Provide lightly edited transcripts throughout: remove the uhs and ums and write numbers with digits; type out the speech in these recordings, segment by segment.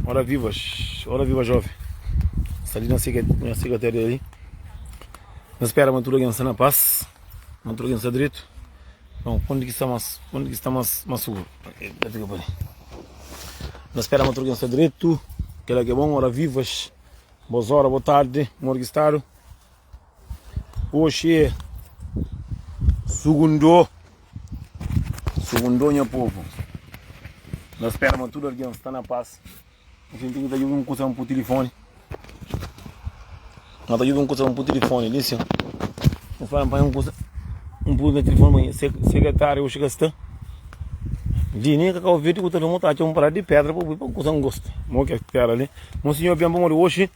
Ora viva, ora viva jovem. Sta li na secretaria ali. Na spera ma tudo alguém sta na paz, ma tudo alguém sta direito. Bom, onde que está mais, onde que está mais, mais seguro? Ok, fica por ali. Na spera ma tudo alguém sta direito. Aquela que é bom, ora vivas. Boas horas, boa tarde, amor que estado. Oxi é Sugundô Sugundô nha povu Na spera ma tudu algen sta na pas Nsin ten ki ta djobe un kusa pa N pui tilifoni N ta djobe un kusa pa N pui tilifoni li sin N fla N panha un kusa N pui na tilifoni ma sekretáriu oxi ka sta Li nen ka kau verde ku ta fla ma ta atxa un parada di pedra pa pui pa kusa N gosta Mo kes pedra li Monsinhor ben pamodi oxi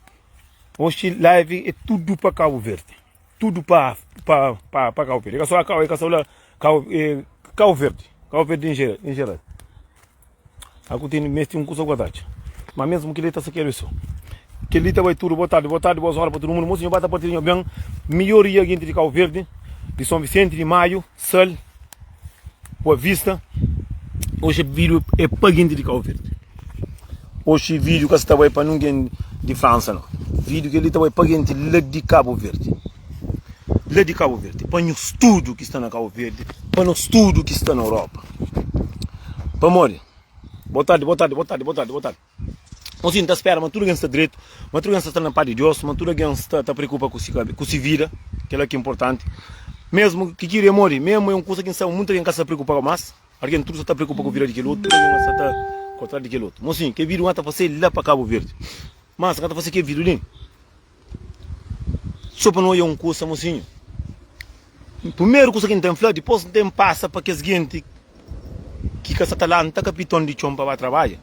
Oxi live é tudo pa Cabo Verde, tudo pa pa pa pa Cabo Verde. É ka só é ka só la Cabo é Cabo Verde, Cabo Verde em geral, em geral. Aku tem mesti um kusa ku atxa. Mas mesmo que ele ta saqueiro isso. Que ele ta vai tudo, boa tarde, boa tarde, boas horas para todo mundo. Mocinho bata partilha bem. Melhoria gente de Cabo Verde, de São Vicente, de Maio, Sal, Boa Vista. Hoje vídeo é pa gente de Cabo Verde. Oxi vídeo ka sta bai pa nungen di França não. Vídeo kel-li ta bai pa genti la di Cabo Verde. La di Cabo Verde. Pa nhos tudo ki sta na Cabo Verde, pa nos tudo ki sta na Europa. Pamodi? Boa tarde, boa tarde, boa tarde, boa tarde, boa tarde. Nos ta spera ma tudo algen sta dretu, ma tudo algen sta na paz di Deus, ma tudo algen sta ta preocupa ku si ku si vida, kel-la ki é importanti. Mesmo ki kiri é modi, mesmo é un kusa ki N sabe muita algen ka sta preocupa mas. Algen tudu sa ta preokupa ku vida di kel otu, tudu algen sa ta kontra di kel otu. Mosinhu, kel vídiu N ta fase la pa Kabu Verdi. Mas N ka ta fase kel vídiu li so pa no oia un kusa, mosinhu. Primeru kusa ki N ten fla, dipôs N ten pasa pa kes genti ki ka sa ta lanta kapiton di txon pa ba trabadja,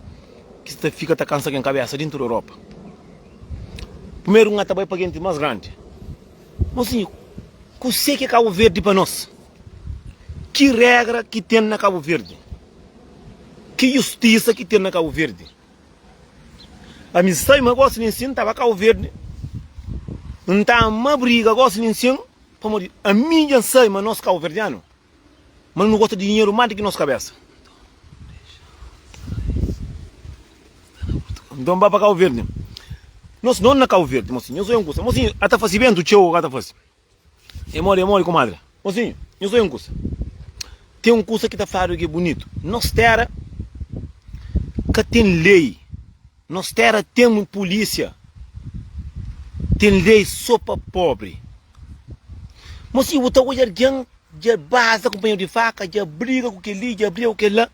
ki sa ta fika ta kansa ken kabesa dintu di Europa. Primeru N ta bai pa genti mas grandi. Mosinhu, kusé ki é Kabu Verdi pa nos? Ki regra ki ten na Kabu Verdi? Ki justisa ki ten na Kabu Verdi? Ami sai ma gosi nin sin taba Kabu Verdi N ta ama briga gosi nin sin pamodi ami dja N sai ma nos kabuverdianu ma nu gosta di dinheru más di ki nos kabesa. Nton ba pa Kabu Verdi nos no na Kabu Verdi mosinhu nhos oia un kusa mosinhu ata fasi bentu txeu o ka ta fasi? É modi, é modi, kumadre. Mosinhu, nhos obi un kusa. Ten un kusa ki ta fladu ki é bunitu. Nos tera ka ten lei. Nos tera ten pulísia. Ten lei so pa pobri. Mosinhu, bu ta odja algen dja baza kunpanheru di faka, dja briga ku kel-li, dja briga ku kel-la.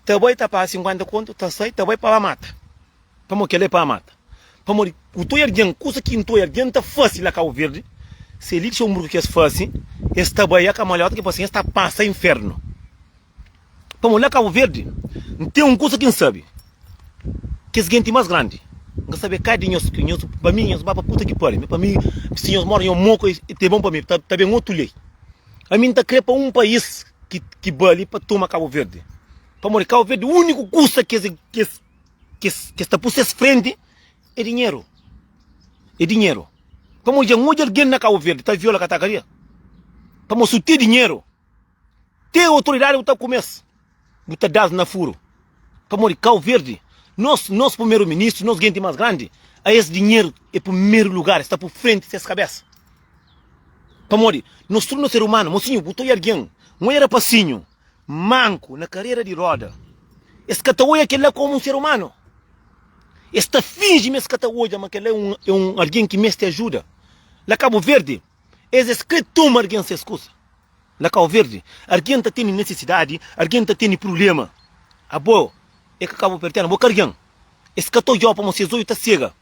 Ta bai ta paga 50 kontu, ta sai, ta bai pa ba mata. Pamodi kel-la é pa mata. Pamodi ku toi algen, kusa ki ntoi algen ta fase la Kabu Verdi, se li Luxemburgo ki es fase, es ta bai a kamalhota ki fase, es ta pasa infernu. Pamodi la Kabu Verdi, N ten un kusa ki N sabe, kes genti mas grandi, N ka sabe ka di nhos, nhos, pa mi nhos ba pa puta ki pari, pa mi si nhos mora nhos moku e bon pa mi, ta ben otu lei. Ami N ta kre pa un país ki ki bali pa toma Kabu Verdi. Pamodi Kabu Verdi uniku kusa ki es ki es ki es ta pui ses frenti é dinheru. É dinheru. Pamodi dja N odja algen na Kabu Verdi ta viola ka ta karia. Pamodi si bu ten dinheru, ten otoridadi bu ta kume-s, bu ta da-s na furu. Pamodi Kabu Verdi, nos nos primeru ministru, nos genti mas grandi, a es dinheru é primeru lugar, es ta pui frenti ses kabesa. Pamodi nos tudu nos ser umanu, mosinhu bu ta odja algen, N odja rapasinhu manku na karera di roda, es ka ta odja kel-la komu un ser umanu. Es ta finji ma es ka ta odja ma kel-la é un algen ki meste ajuda. La Kabu Verdi, es es krê toma algen ses kusa. La Kabu Verdi, algen ta tene nesesidadi, algen ta tene prubléma. Abo é ka kabuverdianu, bo ka algen. Es ka ta odja-u pamodi ses odju ta sega.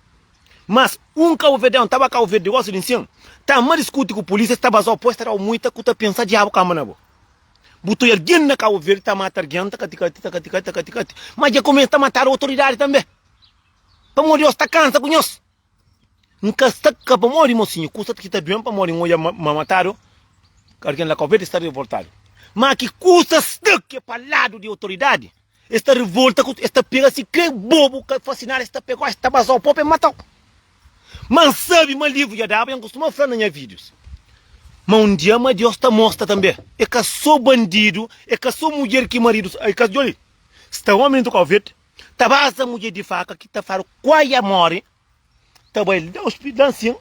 Mas, un kabuverdianu ta ba Kabu Verdi gosi di nsin, ta ama diskuti ku pulisia, es ta baza-u po, es ta da-u muita ku ta pensa diabu kamba na bo. Bu ta odja algen na Kabu Verdi ta mata algen, ta katikati, ta katikati, ta katikati. Ma dja kumesa ta matadu otoridadi tanbe. Pamodi nhos ta kansa ku nhos. N ka sta ka pamodi mosinhu, kusa ki ta ben pamodi N odja ma matadu algen la Kabu Verdi sta revoltadu. Ma ki kusa sta ki é pa ladu di otoridadi, es ta revolta ku, es ta pega si kre bobu ka fasi nada, es ta pegau, es ta bazau po pa e matau. Ma N sabe ma livru dja daba, N kustuma fla na nha vídius ma un dia ma Deus ta mostra tanbe. É ka so bandidu, é ka so mudjer ki maridu, é ka, djoli, sta omi dentu Kau Verdi. Ta baza mudjer di faka ki ta fladu kuaia more ta bai la ospital ansin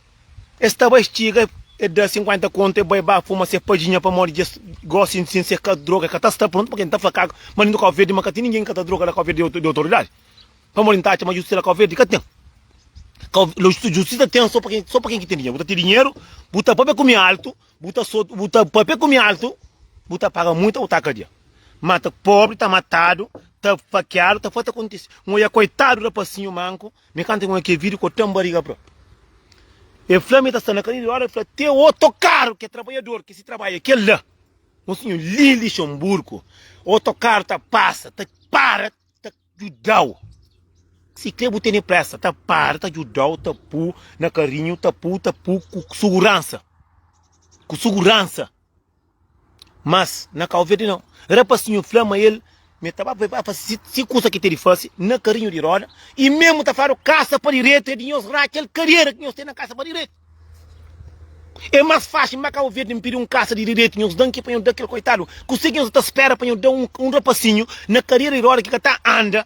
es ta bai txiga e da 50 kontu e bai ba fuma se padjinha pamodi djes gosi sin se ka droga ka ta sta prontu pake nta fla ka ma dintu Kau Verdi ma ka ten ningen ka ta droga la Kau Verdi di otoridadi pamodi nta atxa ma justisa la Kau Verdi ka ten Kau justisa ten so pa ken so pa ken ki ten dinheru bu ta ten dinheru bu ta papia ku mi altu Bu ta so bu ta papia ku mi altu, bu ta paga muita bu ta kadia. Mata pobri ta matadu, ta fakiadu, ta fata kontisi. N oia koitadu rapasinhu manku, mi kanta N oia ke video ko ten bariga pra. E fla mi ta sta na karinhu di roda, e fla te otokaru ke trabaiador ke si trabalha é kel la. Mosinhu li Lixonburgu, otokaru ta pasa, ta para, ta djudau. Si kre bu tene presa, ta para, ta djudau, ta pu na karinhu, ta pu, ta pu ku suguransa. Ku suguransa. Mas na Kau Verdi nau. Rapasinhu fla ma el me ta ba ba fasi si, si kusa ki ten di fasi na karinhu di roda i mesmu ta fladu kasa pa diretu é di nhos ratxa el kadera ki nhos ten na kasa pa diretu. É más fásil N ba Kabu Verdi N pidi un kasa di direitu Nhos da-m ki pa nhos da kel koitadu Kuse ki nhos ta spera pa nhos da un, un rapasinhu na kadera di roda ki ka ta anda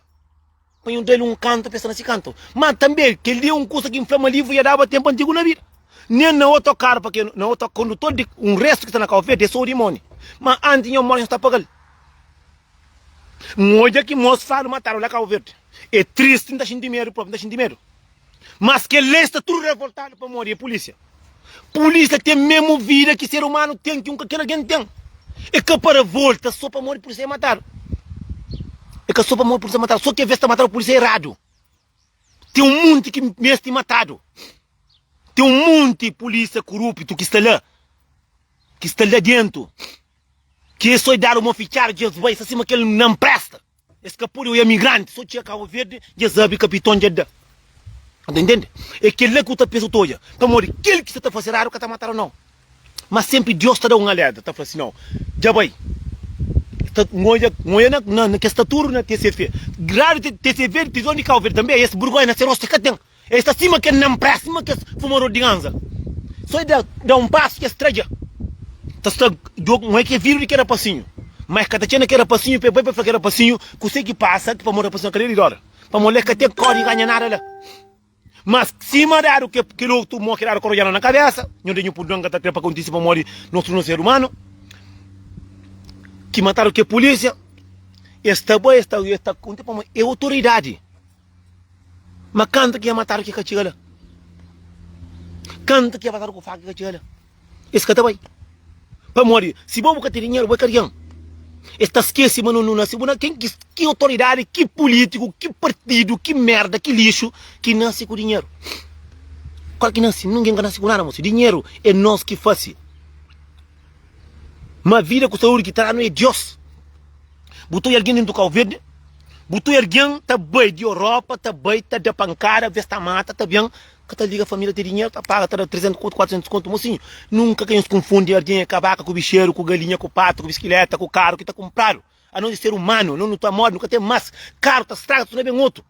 pa nhos da-l un kantu pa el sta na si kantu Má tanbê kel-li é un kusa ki N fla ma livru dja daba ténpu antigu na vida Nen na otokaru pa ke na oto kondutor di un réstu ki sta na Kabu Verdi é sô dimóni Má antis nhos móre nhos ta paga-l N odja ki môs fladu matadu la Kabu Verdi É tristi N ta xinti medu própi N ta xinti medu. Mas kel lei sta tudu revoltadu pamodi é pulísia. Pulísia ten memu vida ki ser umanu ten, ki un kel algen ten. É ka pa revolta so pamodi pulísia é matadu. É ka so pamodi pulísia matadu, so ki ves ta matadu pulísia eradu. Ten un munti ki mesti matadu. Ten un munti pulísia kuruptu ki sta la, ki sta la dentu, ki é so dadu mo fitxadu dja es bai, sta sima kel nan presta. Es ka pode oia migranti, so txega Cabo Verde dja es abri kapiton dja da. Ta intende? É kel-la ki u ta pensa u ta odja. Pamodi kel ki sta ta fase eradu ka ta matadu nau. Ma senpri Deus ta da un alerta, ta fla si nau, dja bai. Ta N odja, N odja na, na, na kes sta tudu na TCV. Gradu TCV di prizon di Cabo Verde tanbe, es burgonha na se rostu es ka ten. Es sta sima kel nanpré, sima kes fumador di ganza. Só e da, da un pasu ki es tra dja. Ta sta djogu, ma é ki é vidu di kel rapasinhu. Ma es ka ta txena na kel rapasinhu pa e bai pa e fla kel rapasinhu kuse ki pasa, ki pamodi rapasinhu na kadeira di roda. Pamodi el ka ten kódi ganha nada la. Mas sima dadu ke kel otu mo ki dadu korojana na kabesa, nho da nhu purdon ka ta kre pa kontise pamodi nos tudu nos ser umanu. Ki matadu ke pulisia, es ta bai, es ta, es ta konta pamodi é otoridadi. Ma kantu ki e matadu ki ka txiga la? Kantu ki e matadu ku faka ki ka txiga la? Es ka ta bai. Pamodi si bo bu ka ten dinheru, bo é ka algen. Es ta skese ma no nu nase. Bu na ken ki ki otoridadi, ki pulitiku, ki partidu, ki merda, ki lixu ki nase ku dinheru? Kual ki nase? Ningen ka nase ku nada, mosi. Dinheru é nos ki fase. Ma vida ku saúdi ki ta danu é Dios. Bu ta oia algen dentu Kau Verdi, bu ta oia algen ta bai di Europa, ta bai ta da pankada, ves ta mata, ta ben, ka ta liga família ten dinheru, ta paga, ta da 300 kontu, 400 kontu. Mosinhu, nunka ka nhos kunfundi algen é ka baka ku bixeru, ku galinha, ku patu, ku bisikileta, ku karu ki ta kunpradu. Anos é ser umanu, anos nu ta móre, nu ka ten mas karu ta straga, ta torna ben otu.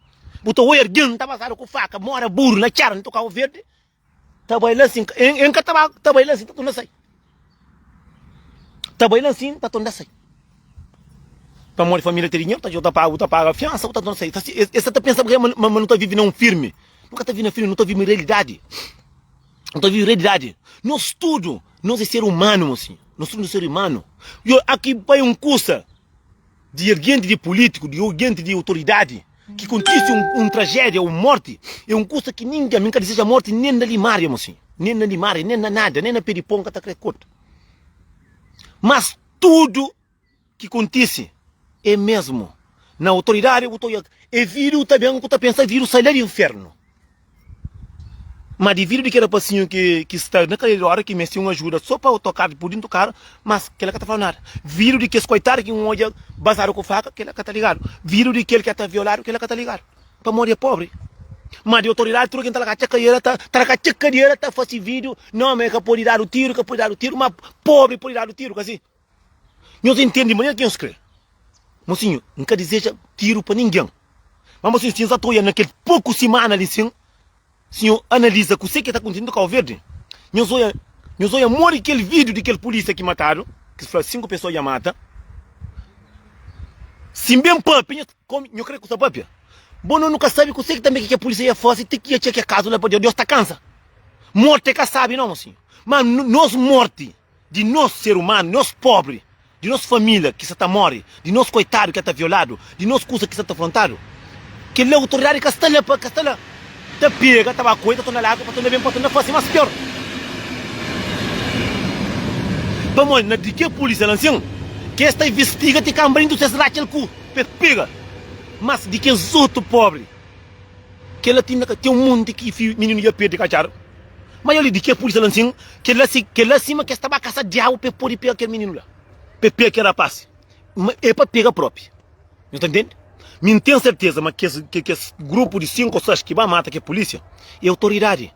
Bu ta oia algen ta pasadu ku faka, mora buru na txada dentu Kau Verdi, Ta bai la sin, en ka ta ba, ta bai la sin, ta torna sai. Ta bai la sin, ta torna sai. Pamodi família ten dinheru, ta djuda, ta paga, bu ta paga fiansa, bu ta torna sai. Es ta pensa ma ma nu ta vive na un firmi. Nu ka ta vive na firmi, nu ta vive realidadi. Nu ta vive realidadi. Nos tudu, nos é ser umanu, mosinhu. Nos tudu nos é ser umanu. Yo, aki bai un kusa. di algen di pulítiku, di algen di otoridadi, ki kontise un, un trajédia, un morti, é un kusa ki ningen, mi N ka dizeja morti nen na limária, mosinhu, nen na limária, nen na nada, nen na pé di pon N ka ta kre kota. Mas tudu ki kontise é mesmu na otoridadi, bu ta oja, é vidu ta ben ku ta pensa vidu sai la di infernu. Ma dividu di kel rapasinhu ki ki sta na kadeira di roda ki meste un ajuda so pa otokar pudi ntokadu, mas kela ka ta fala nada. Vidu di kes koitadu ki N odja bazadu ku faka, kela ka ta ligadu. Vidu di kel ki ta violadu, kela ka ta ligadu, pamodi é pobri. Ma di otoridadi tudu ken ta lakatxa kadera ta ta lakatxa kadera ta fasi vidu, no ma e ka podi dadu tiru, ka podi dadu tiru, ma pobri podi dadu tiru, ka si? Nhos intende manera ki nhos kre. Mosinhu, N ka dizeja tiru pa ningen. Ma mosinhu, si nhos ata oia na kel poku simana li sin, si nho analiza kuse ki ta kontise na Kau Verdi, nhos oia, nhos oia modi kel vidiu di kel pulisia ki matadu, ki fla 5 pesoa dja mata. Si N ben papia, nhos, komi, nho kre ku sta papia? Bo no nu ka sabe kuse ki tanbe ki ke pulisia ia fase ti ki ia txia ke kazu la pa Deus. Deus ta kansa. Morti e ka sabe no, mosinhu. Ma nos morti di nos ser umanu, nos pobri, di nos familia ki sa ta more, di nos koitadu ki ta violadu, di nos kusa ki sa ta afrontadu, kel-la autoridadi ka sta la pa ka sta la ta pega, ta ba koi, ta torna larga, pa torna ben, pa torna fase mas pior. Pamodi na di ke pulisia la nsin, ke es ta investiga ti kanba dintu ses ratxa-l ku pa es pega, mas di kes otu pobri. Kela ti na ka ten un monti ki fi mininu dja perde ka atxadu. Ma yo li di ke pulisa la nsin, kela si kela sima kes ta ba kasa diabu pa e pode pega kel mininu la, pa e pega kel rapasi. Ma e pa pega propi. Nhu ta ntende? Mi N ten serteza ma kes kes grupu di 5 o 6 ki ba mata ke pulisia e otoridadi.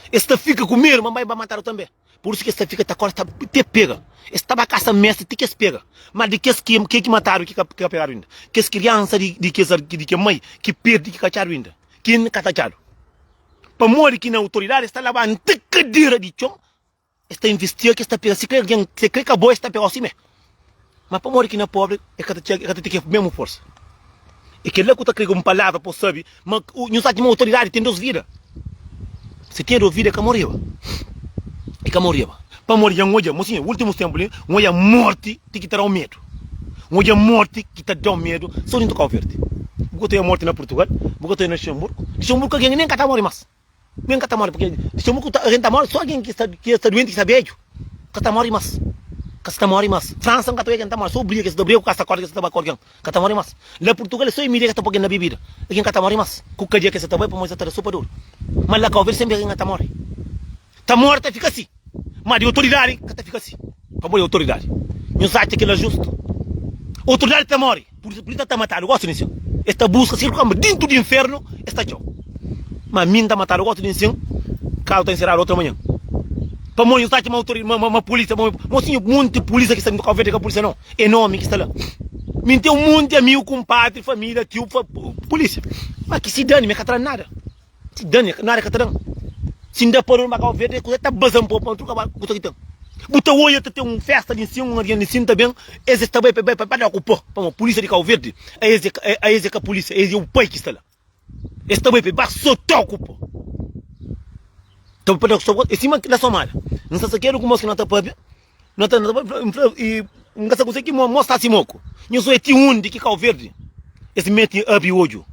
Es ta fika ku medu ma bai ba matadu tanbe. Pur isu ki es ta fika ta kóre ta te pega. Es ta ba kasa mestri ti ki es pega. Má di kes ki ke ki matadu ki ka ki ka pegadu inda. Kes kriansa di di kes di ke mai ki perdi ki ka atxadu inda. Ki inda ka ta atxadu. Pamodi ki na autoridadi es ta labanta kadera di txon, es ta investiga ki es ta pega. Si kre algen, si kre ka bo es ta pegau simé. Ma pamodi ki na pobri e ka ta txega, e ka ta ten ke mesmu forsa. E kel-la ku ta krê un palavra pa bu sabe ma nhu sabe ma autoridadi ten dos vida. Si tinha dos vida e ka moreba. E ka moreba. Pamodi dja N odja, mosinha, últimus ténpu li, N odja morti ti ki ta da-u medu. N odja morti ki ta da-u medu so dintu Kau Verdi. Bu ka ta odja morti na Purtugal, bu ka ta odja na Luxemburgu. Luxemburgu algen nen ka ta móre más. Nen ka ta móre, purke txeu ku ta algen ta móre, sô algen ki sta ki sta duenti, ki sta bedju, ka ta móre más. Ka sa ta móre más. Fransa N ka ta obi algen ta móre, sô briga ki sa ta briga ku kasa kórda ki sa ta ba ku algen, ka ta móre más. La Purtugal é sô Emília ki ta poi algen na bebida, algen ka ta móre más. Ku kadia ki sa ta bai pamodi sa ta da sô pa dor. Má la Kau Verdi senpri algen ka ta móre. Ta móre ta fika si. Má di otoridadi ka ta fika si. Pamodi otoridadi. Nhos atxa kel-la justu? Otoridadi ta móre, pulisa ta matadu gósi di nsin. Es ta buska si el dintu di infernu, es ta atxa-u. Má mi N ta matadu gósi di nsin, kazu ta inseradu otu manhan. Pamodi nhos ta atxa ma otori, ma, ma pulisa, ma, mosinhu, monti pulisa ki sta Kau Verdi ka pulisa nau, é nomi ki sta la. Mi N ten un monti amigu, kunpadri, família, tiu, fa, pulisa. Má ki si dani, mi ka tra nada. Si dani, nada ka ta dan. Si N da pa dor, ma Kau Verdi, kuza ta baza-m pa pa truka ba kuza ki ten. Bu ta oia ta ten un festa li nsin, un algen li nsin ta ben, es es ta bai pa bai pa pa da ku po. Pamodi pulisia di Kau Verdi, aes é aes é ka pulisia, aes é u pai ki sta la. Es ta bai pa ba sotau ku po. Ta bai pa da ku po, é sima la Somália. N sta sakedu ku mos ki na ta papia. N ta N fla i N ka sa kuzê ki mos ta si moku. Nho sô é ti undi ki Kau Verdi es mete abri odju.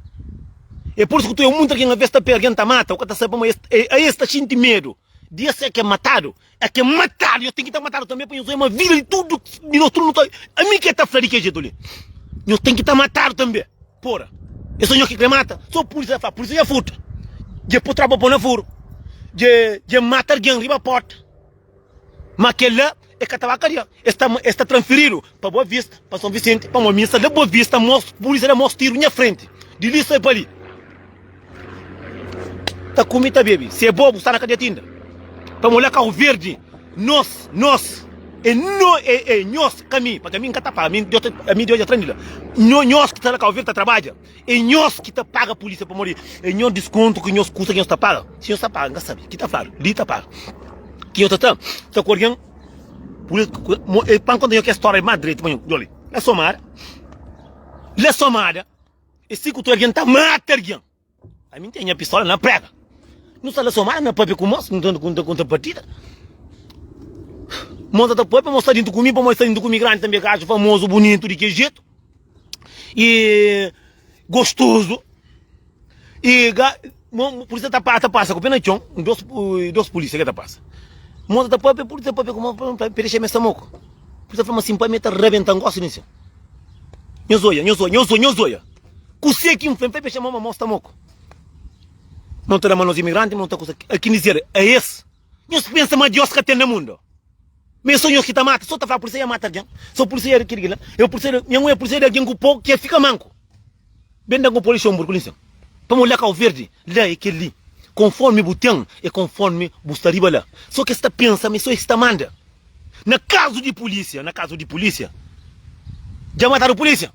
É pur isu ku tu é munti algen aves ta pega algen ta mata, u ka ta sabe pamodi es a es ta xinti medu di es ser ke matadu. É ke matadu, nhos ten ki ta matadu tanbe pa nhos odja ma vida di tudu di nos tudu nu ta ami ke ta fla di ke jetu li. Nhos ten ki ta matadu tanbe. Pora, é sô nhos ki kre mata? Sô pulisa ta fla, pulisa dja furta, dja pô tropa pô na furu, dja dja mata algen riba porta. Ma kel-la e ka ta ba kadia. Es ta es ta tranfiridu pa Boa Vista, pa Son Visenti, pamodi mi sta la Boa Vista, mos pulisia da mos tiru nha frenti, di li sai pa li. Ta kume ta bebe, si é bo bu sta na kadia tinda. Pamodi la Kau Verdi, nos, nos, é no é é nhos, ka mi, pabia mi N ka ta paga, mi Deus ta ami Deus dja tra-m di la. Nho nhos ki sta la Kau Verdi ta trabadja, é nhos ki ta paga pulisia pamodi é nhos diskontu ki nhos kusa ki nhos ta paga. Si nhos ta paga, N ka sabe, ki ta fladu, li ta paga. Ki nhos ta ta ta ku algen pa N konta nhos kes stória más dretu pa nhos djobe. La somada, la somada é si ku tu algen ta mata algen. Ami N ten nha pistola na prega. Nu sta la somada na papia ku mos, nu ta konta partida. Mos ta papia, mos sta dintu ku mi, pamodi sta dintu ku mi grandi tanbe gaju famozu, bunitu di kel jetu. E gostozu. E ga, mo, polícia ta passa, passa ku pé na txon, dos, dos polícia que ta passa. Moça ta papia, polícia papia ku mo, pa deixa me samoco. Polícia fala assim, pa me ta rebenta gosto nisso. Nhos oia, nhos oia, nhos oia, nhos oia. Kuse ki N fla, N fla pa txema ma mos ta moku. No ta da ma nos imigranti, ma no ta kusa. Ki dizer, a es, nhos pensa ma Dios ka ten na mundu? Ma é so nhos ki ta mata, so ta fla pulisia ia mata algen, so pulisia ia kil kila, eu pulisia, nha mui pulisia di algen ku po ki fika manku. Ben da ku po Luxemburgo li nsin. Pamodi la Kau Verdi, la é kel li. Konformi bu ten, é konformi bu sta riba la. So kes ta pensa ma é so es ki ta manda. Na kazu di pulisia, na kazu di pulisia, dja matadu pulisia.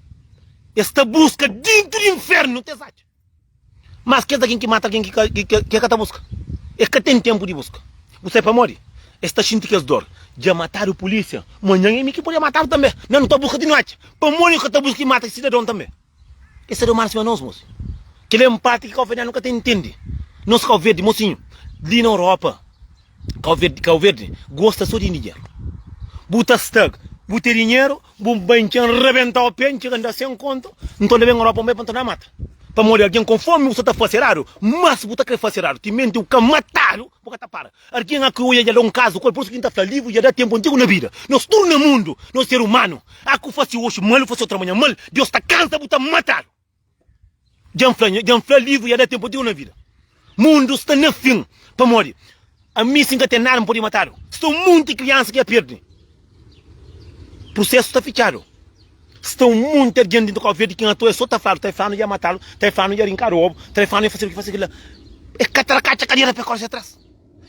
Es ta buska dintu di infernu te es atxa. Mas kes algen ki mata algen ki ka, ki, ki ka ta buska, es ka ten tenpu di buska. Bu sabe pamodi? Es ta xinti kes dor. Dja matadu pulisia, manhan é mi ki podia matadu tanbe. Na nu ta buska ti nu atxa. Pamodi nu ka ta buska i mata sidadon tanbe? Es sidadon manda sima nos, mosi. Kel é un parti ki kauverdianu ka ta intende. Nos kauverdi, mosinhu, li na Europa, kauverdi, kauverdi gosta so di dinheru. Bu ta sta, bu ten dinheru, bu bai ntxen rebentau pe, ntxen anda sen konta, nton da ben Europa, bu bai pa nton na mata. Pamodi algen konformi bu sta ta fase eradu, mas bu ta kre fase eradu, timenti bu ka matadu, bu ka ta para. Algen a ki odja dja da un kazu ku el, pur isu ki N ta fla, livru dja da tenpu antigu na bida. Nos tudu na mundu, nos ser umanu, a ku fase oxi mal, fase otra manha mal, Deus ta kansa bu ta matadu. Dja N fla, dja N fla livru dja da tenpu antigu na vida. Mundu sta na fin, pamodi ami si N ka ten nada N pode matadu. Sta un munti kriansa ki dja perde. Prusesu sta fitxadu. Sta un munti algen dintu Kau Verdi ki N atoia so ta fladu, Taifanu dja matadu, Taifanu dja rinkadu obu, Taifanu dja fasedu ki fase kila. E ka ta rakatxa kadera pa e kore se tras.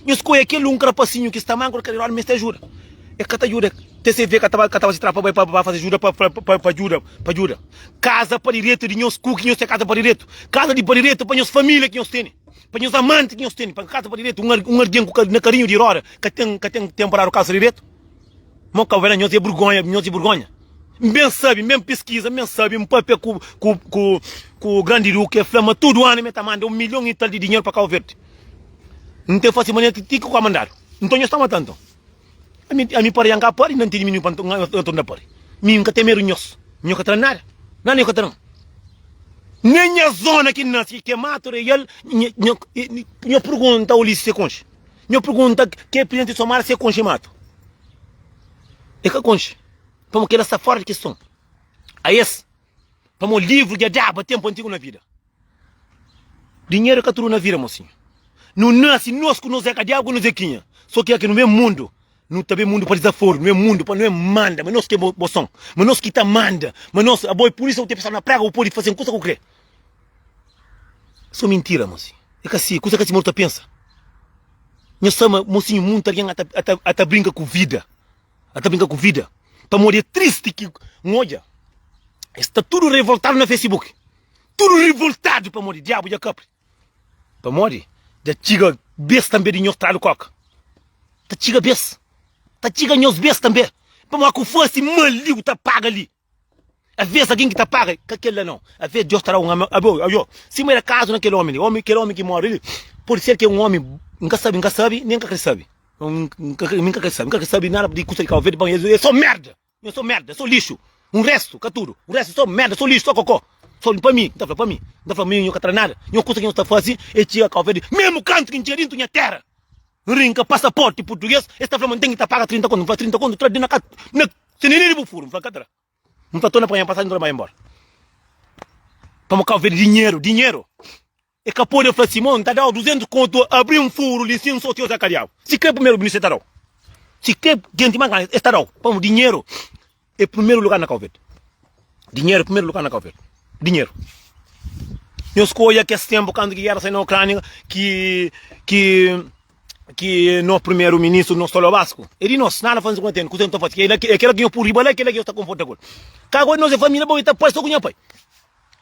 Nhos koia kel un krapasinhu ki sta manku di kadera meste ajuda. E ka ta ajuda. TCV ka ta ka ta fase tra pa bai pa fase ajuda pa pa pa ajuda pa ajuda. Kaza pa diretu di nhos ku ki nhos ten kaza pa diretu. Kaza di pa diretu pa nhos familia ki nhos tene. Pa nhos amanti ki nhos tene. Pa kaza pa diretu. Un un algen ku na karinhu di roda ka ten ka ten ten paradu kaza diretu. Mo ka vera nhos é burgonha, nhos é burgonha. N ben sabe, N ben piskiza, N ben sabe, N papia ku ku ku ku grandi duki, el fla ma tudu anu mi ta manda un milhon i tal di dinheru pa Kau Verdi. N ten fasi manera ti ki ka mandadu. Nton nhos ta matan nton. Ami ami pari ya N ka pari, N na ntindi mininu pa N torna pari. Mi N ka ten medu di nhos. Nho ka tra nada. Nada nho ka tra-m. Nen nha zona ki N nasi ki é Mato Real, nho nho pergunta Ulisses si e konxe. Nho pergunta ke presidenti di Somada si e konxe Mato. E ka konxe. Pamo kela sta fora di kiston. A es, pamo livru dja daba tenpu antigu na vida. Dinheru é ka tudu na vida, mosinhu. Nu nasi nos ku nos é ka diabu ku nos é kinha. So ki aki nu ben mundu, nu ta ben mundu pa dizaforu, nu ben mundu pa nu ben manda, ma nos ki é boson, ma nos ki ta manda, ma nos, abo é pulisa bu ta pensaba na prega bu podi fase kusa ku kre. So mintira, mosinhu. É ka si, kusa ka si, ma bu ta pensa. Nhos sa ma, mosinhu, muntu algen ata, ata, ata brinka ku vida. Ata brinka ku vida. Pamodi é tristi ki N odja es sta tudu revoltadu na Facebook. Tudu revoltadu pamodi diabu dja kapri. Pamodi dja txiga bes tanbe di nhos tradu koka. Ta txiga bes. Ta txiga nhos bes tanbe. Pamodi ku fasi mal li bu ta paga li. Aves algen ki ta paga ka kel la nau. Aves Deus ta da un abo ayo. Sima era kazu na kel omi li. Omi kel omi ki mori li podi ser ki é un omi N ka sabi N ka sabi nen N ka kre sabi. N ka mi N ka kre sabi N ka kre sabi nada di kusa di Kau Verdi pamodi é so merda. É so merda, é so lixu. Un restu, ka tudu. Un restu so merda, so lixu, so kokó. So pa mi, N ta fla pa mi. N ta fla mi nho ka tra nada. Nho kusa ki nho sta fasi é txiga Kau Verdi memu kantu ki N txiga dintu nha tera. N rinka pasaporti purtuges, es ta fla ma N ten ki ta paga 30 kontu. N fla 30 kontu tra di na ka na Sinini di bu furu, N fla, N ka tra. N fla, Torna panha pasajen, N torna bai embora. Pamo Kau Verdi, dinheru, dinheru. E ka pode fla si, Mo, N ta dau 200 kontu, abri un furu li sin, so ti oza kadiau. Si kre primeru ministru e ta dau. Si kre jenti mas grandi, es ta dau. Pamo dinheru e primeru lugar na Kau Verdi. Dinheru é primeru lugar na Kau Verdi. Dinheru. Nhos ka odja kes tenpu kantu ki gera sai na Ukrania ki ki ki nos primeru ministru nos tolobasku é di nos nada faze ku na tene kuze nu ta faze kela é kela ki nho pui riba la kela ki nho ta konforta ku el ka gosi nos é familia bo ta pai so ku nha pai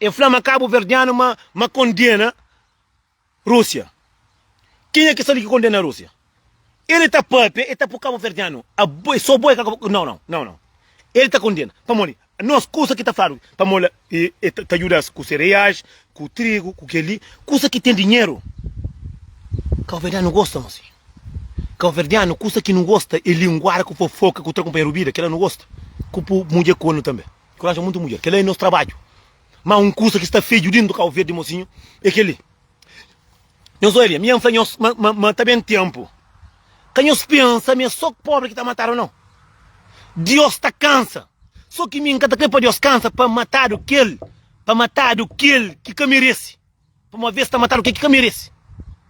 e fla ma kabu verdianu ma ma kondena Rúsia kenha ki sta li ki kondena Rúsia el ta papia el ta pui kabu verdianu abo so bo é ka nau nau nau nau el ta kondena pamodi Nos kusa ki ta fladu pa mola e ta djuda-s ku sereais, ku trigu, ku kel-li, kusa ki ten dinheru. Kauverdianu gosta, mosi. Kauverdianu, kusa ki nu gosta é linguada ku fofoka, ku tra kunpanheru bida, kel-la nu gosta. Ku pu mudjer kornu tanbe. Ku ranja muntu mudjer. Kel-la é nos trabadju. Ma un kusa ki sta fedju dintu Kau Verdi, mosinhu, é kel-li. Nhos odja, mi N fla nhos ma, ma, ma ta ben ténpu. Ka nhos pensa ma é sô póbri ki ta matadu, nau. Diós ta kansa. Sô ki mi N ka ta krê pa Diós kansa pa matadu kel, pa matadu kel ki ka merese. Pamodi avês ta matadu kel ki ka merese.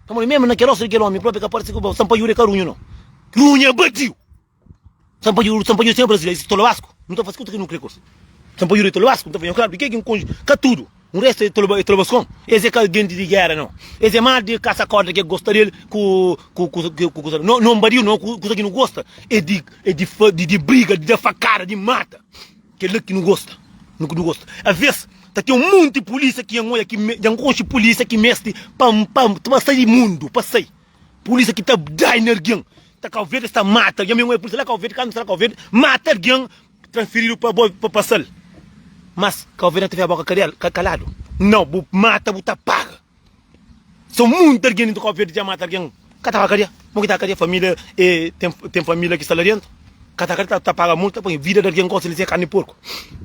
Pamodi mésmu na kel ósu di kel ómi própi ka parse ku bo, Sanpaiudu é ka runhu, nau. Runhu é badiu. Sanpadjuru, Sanpadjuru sem Brasileiro, esse tolobasco, não tá fazendo conta que não crê coisa. Sanpadjuru é tolobasco, não tá fazendo claro, porque que conge, cá tudo. O resto é toloba, é tolobascon. Esse é gente de guerra não. Esse é mais de caça corda que gosta dele com com com com com não não badiu não, coisa que não gosta. É de é de de, de briga, de facada, de mata. Que é que não gosta. Não não gosta. Às vezes tá tem um monte de polícia que olha que já conche polícia que meste pam pam, para sair do mundo, para sair. Polícia ki ta dai na argen ta Cabo Verde es ta mata algen mi é polícia la Cabo Verde kantu sta la Cabo Verde mata algen transferido pa bo pa pasal. Mas Cabo Verde ta fia boka kadel ka kaladu. Nau bu mata bu ta paga. So munti algen dintu Cabo Verde dja mata algen ka ta ba kadia. Mo ki ta kadia familia e ten ten familia ki sta la dentu ka ta kadia ta paga multa poi vida di algen gosi li se karni porku.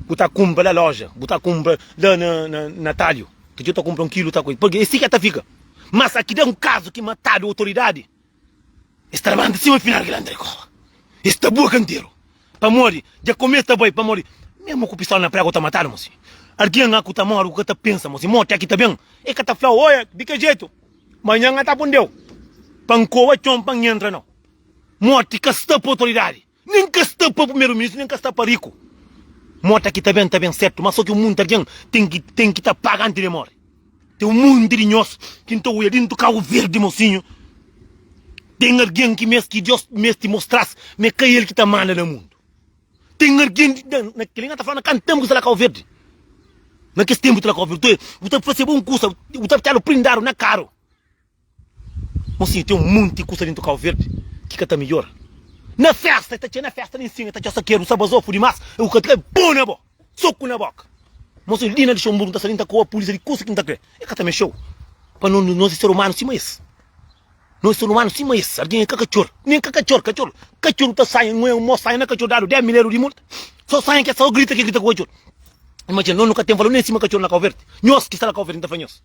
Bu ta kumpra la loja bu ta kumpra la na na na talhu ki dja ta kumpra un kilu ta koi purki e si ke ta fika. Mas aki da un kazu ki matadu otoridadi. Es ta labanta sima final ki lanta di koba. Es ta bua kanteru. Pamodi dja kumesa ta bai. Pamodi mesmu ku pistola na pregu ta matadu mosi. Algen a ku ta mori ku ka ta pensa mosi. Morti a ki ta ben. E ka ta flau oia di ke jetu. Manhan a ta pundeu pa N koba txon pa N entra nau. Morti ka sta pa otoridadi. Nen ka sta pa primeru ministru nen ka sta pa riku. Morti a ki ta ben ta ben sertu. Ma so ki un munti algen ten ki ten ki ta paga anti di mori. Ten un monti di nhos ki N ta oia dintu Kabu Verdi, mosinhu. Ten algen ki mes ki Deus meste mostra-s ma é ka el ki ta manda na mundu. Ten algen di, na, na kel-li N ta fla na kantu ténpu ki sta la Kabu Verdi. Na kes ténpu ki sta la Kabu Verdi, bu ta faseba un kusa, bu ta atxadu prindadu na karu. Mosinhu, ten un monti kusa dentu Kau Verdi ki ka ta midjora. Na festa, e ta txia na festa li nsin, e ta txia sakeru, sa bazofu dimas, e ku ka ta kai, bo na bo! Soku na boka! Mosinhu, li na Luxemburgu, N ta sta li, N ta koa pulisia di kusa ki N ta kre. E ka ta mexeu. Pa no, nos é ser umanu sima es. Nos é ser umanu sima es. Algen é ka katxor, nen ka katxor, katxor, katxor ta sanha, un mos sanha na katxor dadu 10 mil eru di multa. So sanha ki é so grita ki grita ku katxor. Imajina, no nu ka ten valor nen sima katxor na Kau Verdi. Nhos ki sta na Kau Verdi, N ta fla nhos.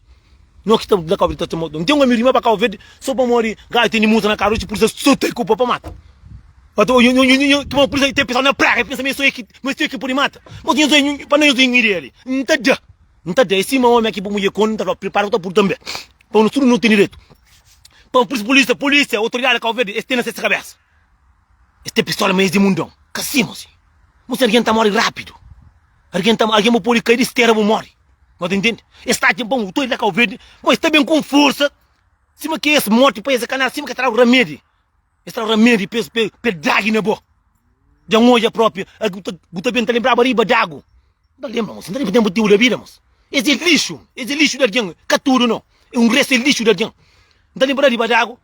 Nhos ki sta na Kau Verdi ta txoma. N ten un amigu di mi pa Kau Verdi so pamodi gaju tene musa na karu, pulisa sota el ku po pa mata. Ato nho nho nho tuma pulisa ten pessoal na praga, pensa ma é so el ki ma é so el ki pudi mata. Mas nho nho pa nho ten ideia li. N ta da, N ta da. É sima omi aki bu mudjer kondu, N ta fla pripara ku ta pudi tanbe. Pa nos tudu no tene direitu. Pa pulisa, pulisia, otoridadi di Kau Verdi es ten na ses kabesa. Es ten pistola ma es di mundon. Ka si mosi. Mosi algen ta mori rapidu. Algen ta algen bu podi kai di stera bu mori. Bo ta intende? Es ta atxa bon utoi la Kau Verdi, ma es ta ben ku forsa sima ki es morti pa es kanal, sima ki es ta dau ramedi. Es ta dau ramedi pa es pa es dragi na bo. Dja N odja propi, bu ta bu ta ben ta lembraba riba d'agu. N ta lembra mosi, N ta lembra tempu tiu da vida mosi. Es é lixu, es é lixu di algen, ka tudu no. É un restu é lixu di algen. N ta lembra riba d'agu.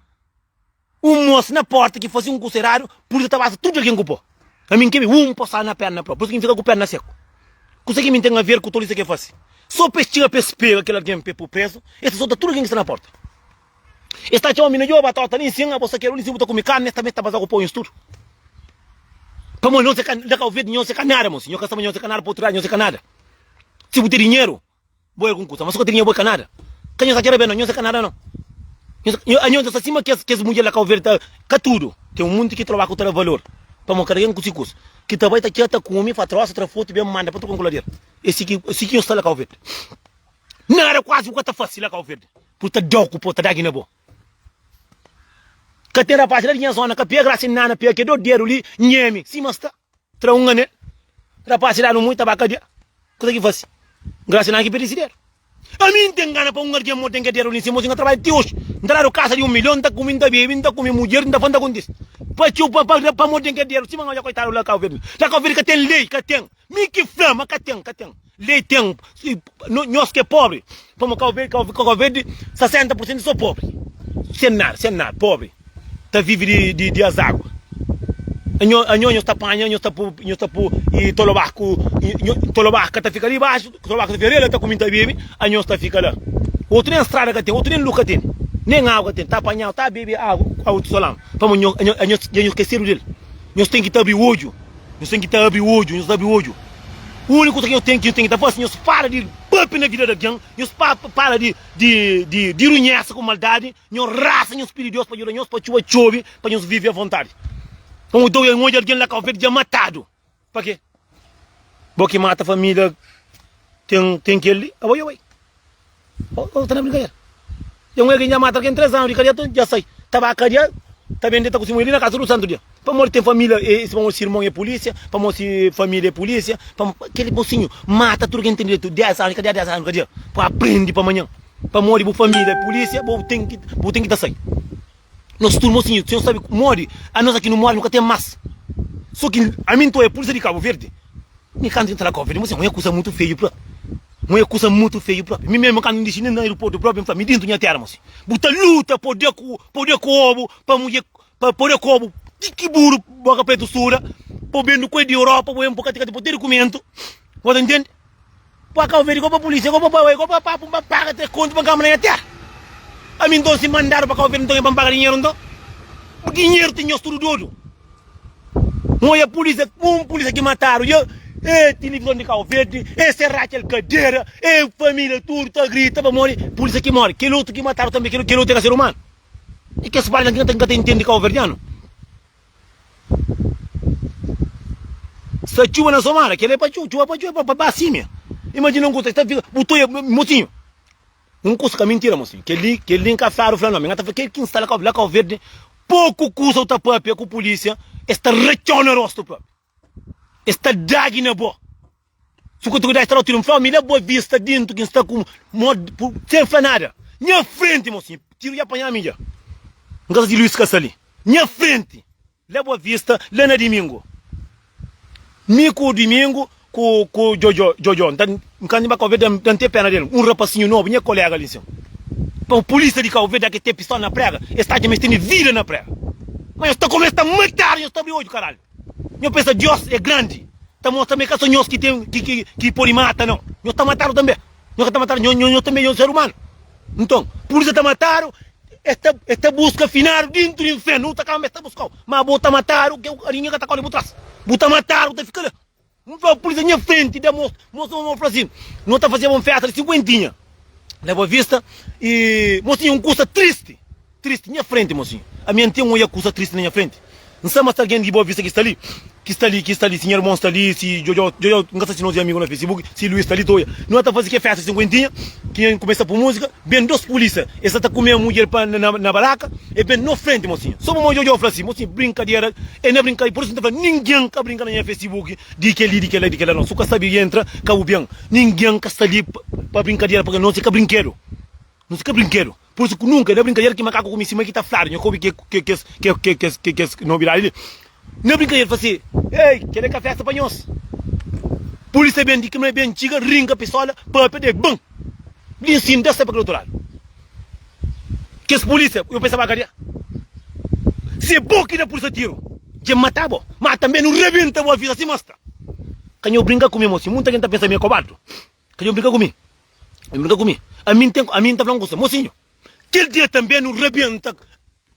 Un mos na porta ki fasi un kusa eradu, pulisa ta basa tudu algen ku po. Ami N kebe un posada na perna propi, pur isu ki N fika ku perna seku. Kusa ki mi N ten aver ku tolisa ke fasi? So pa es txiga pa es pega kel algen pa e pu prezu, es ta solta tudu algen ki sta na porta. Es ta atxa omi na djoba batota li nsin, abo sakeru li nsin bu ta kume karni, es tanbe ta baza ku po nhos tudu. Pamodi nos é ka, na Kau Verdi nhos é ka nada, mosi. Nhos ka sta ma nhos é ka nada pa utru ladu, nhos é ka nada. Si bu ten dinheru, Bo é algun kusa, ma si ka ten dinheru bo é ka nada. Ka nhos atxa ben no, nhos é ka nada no. Nhos, nhos ta sta sima kes, kes mudjer la Kau Verdi ta, ka tudu. Ten un munti ki troba ku ta da valor. Pamo kada ken ku si kusa. Ki ta bai ta txia ta kume, fa trosa, tra fotu, ben manda pa tudu kulader. É si ki, si ki nhos sta la Kau Verdi. Nada kuazi bu ka ta fasi la Kau Verdi. Pur ta dau ku po, ta dagi na bo. Ka ten rapaz la di nha zona ka pega grasi nana pega ke do dedu li nhemi sima sta. Tra un anel. Rapaz dadu mui tabaka dia. Kusa ki fasi? Grasi na ki pidi si dedu. Ami N ten gana pa un algen mo ten ke dedu li nsin, mosi N ka trabadja ti oxi. N ta dadu kasa di un milhon, N ta kume, N ta bebe, N ta kume mudjer, N ta fla N ta kontisi. Pa txeu pa pa pa mo ten ke dedu sima N odja koitadu la Kau Verdi. La Kau Verdi ka ten lei, ka ten. Mi ki fla ma ka ten, ka ten. Lei ten, nhos ki é pobri, pamo Kau Verdi, Kau Verdi 60 por sentu so pobri, sen nada, sen nada, pobri, ta vivi di, di, di azagua. Anho, anho nhos ta panha, nhos ta pu, nhos ta pu i tolobaku, tolobaku ka ta fika li baxu, tolobaku ta fika li, el ta kumi, ta bebe, anhos ta fika la. Otu nen strada ka ten, otu nen lus ka ten, nen agu ka ten, ta panhau, ta bebe agu, agu di solan, pamo nho, anho, anhos dja nhos skesedu del. Nhos ten ki ta abri odju. Nhos ten ki ta abri odju, nhos abri odju. Úniku kuza ki nhos ten ki nhos ten ki ta fase, nhos para di papia na vida di algen, nhos para di di di di runhesa ku maldadi, nhos rasa nhos pidi Deus pa djuda nhos pa txuba txobe pa nhos vive avontadi. Pamodi dau el odja algen la Kau Verdi dja matadu. Pa ke? Bo ki mata família ten ten kel li, abo dja bai. Ô, ta na brinkadera. Ten un algen dja mata algen 3 anu di kadia, dja sai. Ta ba kadia, ta bende, ta kusi mulher li na kasa tudu santu dia. Pamodi ten família, e, pamodi si irmon é pulísia, pamodi si família é pulísia, pamodi kel mosinhu mata tudu algen ten direitu 10 anu di kadia, 10 anu di kadia, pa aprende pa manhan. Pamodi bu família é pulísia, bo ten ki, bo ten ki ta sai. Nos tudu mosinhu, si nos sabe modi, anos aki nu mori, nu ka ten mas. So ki ami nton é pulísia di Kabu Verdi. Mi kantu N ta na Kabu Verdi, mosinhu, un é kusa mutu feiu propi. Un é kusa mutu feiu propi. Mi mesmu kantu N dixi na aeroportu propi, N fla, mi dintu nha tera, mosinhu, bu ta luta pa da ku, pa da ku obu, pa mudje, pa da ku obu ti ki buru boka pretu suda, pa bu bendu ku el di Europa, bu ben pa katikati pa bu ten dukumentu. Bu ta ntende? Pa Kau Verdi, go pa pulisia, go pa pa go pa pa pa paga 3 kontu pa N kamba na nha tera. Ami nton si mandadu pa Kau Verdi nton e pa N paga dinheru nton? Dinheru ten nhos tudu dodu. N oia pulisia, un pulisia ki matadu dja, e tilivizon di Kau Verdi, e serra kel kadera, e familia tudu ta grita pamodi pulisia ki mori. Kel otu ki matadu tanbe, kel otu e ka ser umanu? E kes parti la ki N ka ta intende kauverdianu. Sta txuba na somada, kel é pa txuba, txuba pa txuba, pa ba simia. Imajina un kusa, sta fika, bu toia, mosinhu. Un kusa ka mintira, mosinhu. Kel li, kel li N ka fladu fla nomi. N ka ta fla kel ki N sta la Kau, la Kau Verdi, poku kusa u ta papia ku pulisia, es ta ratxau na rostu propi. Es ta dagi na bo. Su ku ta da tiru, N fla, mi la Boa Vista dintu ki N sta ku mo, sen fla nada. Nha frenti, mosinhu, tiru dja panha mi dja. N ka sa si Luis ka sta li. Nha frenti, la Boa Vista, la na Dimingu. Mi ku Dimingu ku ku Djodjo, Djodjo, N ta, N ka ba Kau Verdi, da N ten pena del. Un rapasinhu nobu, nha kolega li nsin. Pa pulisia di Kau Verdi, ke ten pistola na prega, es ta atxa ma es tene vida na prega. Ma nhos ta kumesa ta matadu, nhos ta abri odju, karalhu. Nho pensa Dios é grandi ta mostra ma é ka so nhos ki ten ki ki podi mata nau nhos ta matadu tanbe nho ka ta matadu nho nho tanbe nho ser umanu nton pulisa ta matadu es ta es ta buska finadu dintu di infernu u ta kaba ma es ta buskau ma bo ta matadu ke ninguém ka ta kore bu tras bu ta matadu bu ta fika la N fla pulisa nha frenti da mos mos mos fla si no ta fazeba un festa di sinkuentinha na Boa Vista i mosinhu un kusa tristi tristi nha frenti mosinhu ami N ten oia kusa tristi na nha frenti N sa ma sta algen di Boa Vista ki sta li ki sta li ki sta li si nha irmon sta li si djodjo djodjo N ka sa si nos é amigu na Facebook si Luis sta li ta oia no ta faze ke festa di sinkuentinha ki N kumesa pui musika ben dos pulisa es sa ta kume mudjer pa na na baraka e ben no frenti mosinhu so pamodi djodjo fla si mosinhu brinkadera E na brinka, pur isu N ta fla, ningen ka brinka na nha Facebook di kel-li, di kel-la, di kel-la, nau. Su ka sabe entra, ka bu ben. Ningen ka sta li pa brinkadera, purki nos é ka brinkedu. Nos é ka brinkedu. Pur isu ku nunka na brinkadera ki makaku kume sima ki ta fladu, nha ka obi kes nobidadi li. Na brinkadera fla si, Ei, kel-li é ka festa pa nhos. Pulisa ben di ki ma ben txiga, rinka pistola, papia, de ban! Li nsin, da sai pa kel otu ladu. Kes pulisia, yo pensa ba kadia. Si é bo ki da pulisia tiru, dja mata bo. Ma tanbe nu rebenta bo avisa sima sta. Ka nho brinka ku mi mosi, munta gen ta pensa mi é kobardu. Ka nho brinka ku mi. Nho brinka ku mi. Ami n ten, ami n ta fla un kusa, mosinhu, kel dia tanbe nu rebenta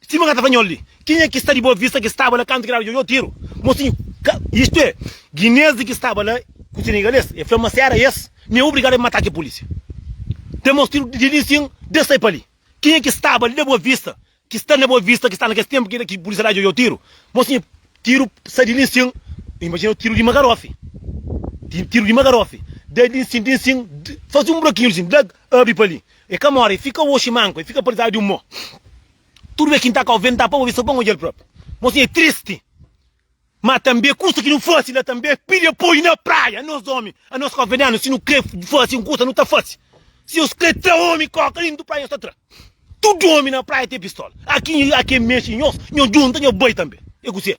Sima ka ta fla nho li, kenha ki sta di Boa Vista ki staba la kantu ki dadu Djodjo tiru? Mosinhu, ka, istu é, Guinês di ki staba la ku Senegalês, e fla ma si era es, mi é obrigadu a matá ke pulísia. Da mos tiru di li sin, de sai pa li. Kenha ki staba li na Boa Vista, ki sta na Boa Vista, ki sta na kes tenpu ki ki pulísia da Djodjo tiru? Mosinhu, tiru sai di li sin, imajina tiru di Magarofi, tiru di Magarofi, da li sin, di sin, fasi un burakinhu li sin, da abri pa li. E ka more, e fika oxi manku, e fika paralisadu di un mo. Tudu bes ki N ta kau venta pa obi so pa N odja-l propi. Mosinhu é tristi, ma tanbe kusa ki nu fasi la tanbe pidi apoiu na praia. Anos omi, anos kauverdianu, si nu kre fasi un kusa nu ta fasi. Si nhos kre tra omi koka dintu praia nhos ta tra. Tudu omi na praia ten pistola. Aki a ke mexi nhos, nhos djunta nhos bai tanbe. É kuse?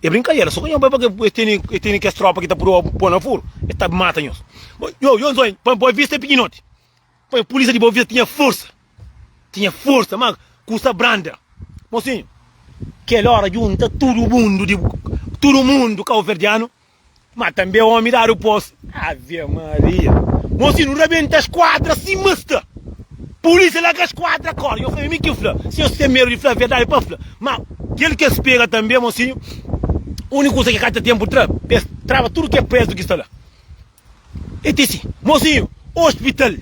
É brinkadera, so ka nhos bai pake es tene es tene kes tropa ki ta pudi po na furu, es ta mata nhos. Yo, yo nzoi, pa Boa Vista é pikinoti. Pai, pulísia di Boa Vista tinha forsa, tinha forsa, ma kusa branda. Mosinhu, kel ora djunta tudu mundu di tudu mundu kauverdianu, ma tanbe omi dadu pos. Ave Maria! Mosinhu, nu rabenta skuadra sima sta. Pulísia larga skuadra kore. Nho fla, mi ki fla. Si nhos ten medu di fla verdadi, pa fla. Ma kel ki es pega tanbe, mosinhu, uniku kusa ki ka ta tenpu tra, es traba tudu ke prezu ki sta la. E ti si, mosinhu, hospital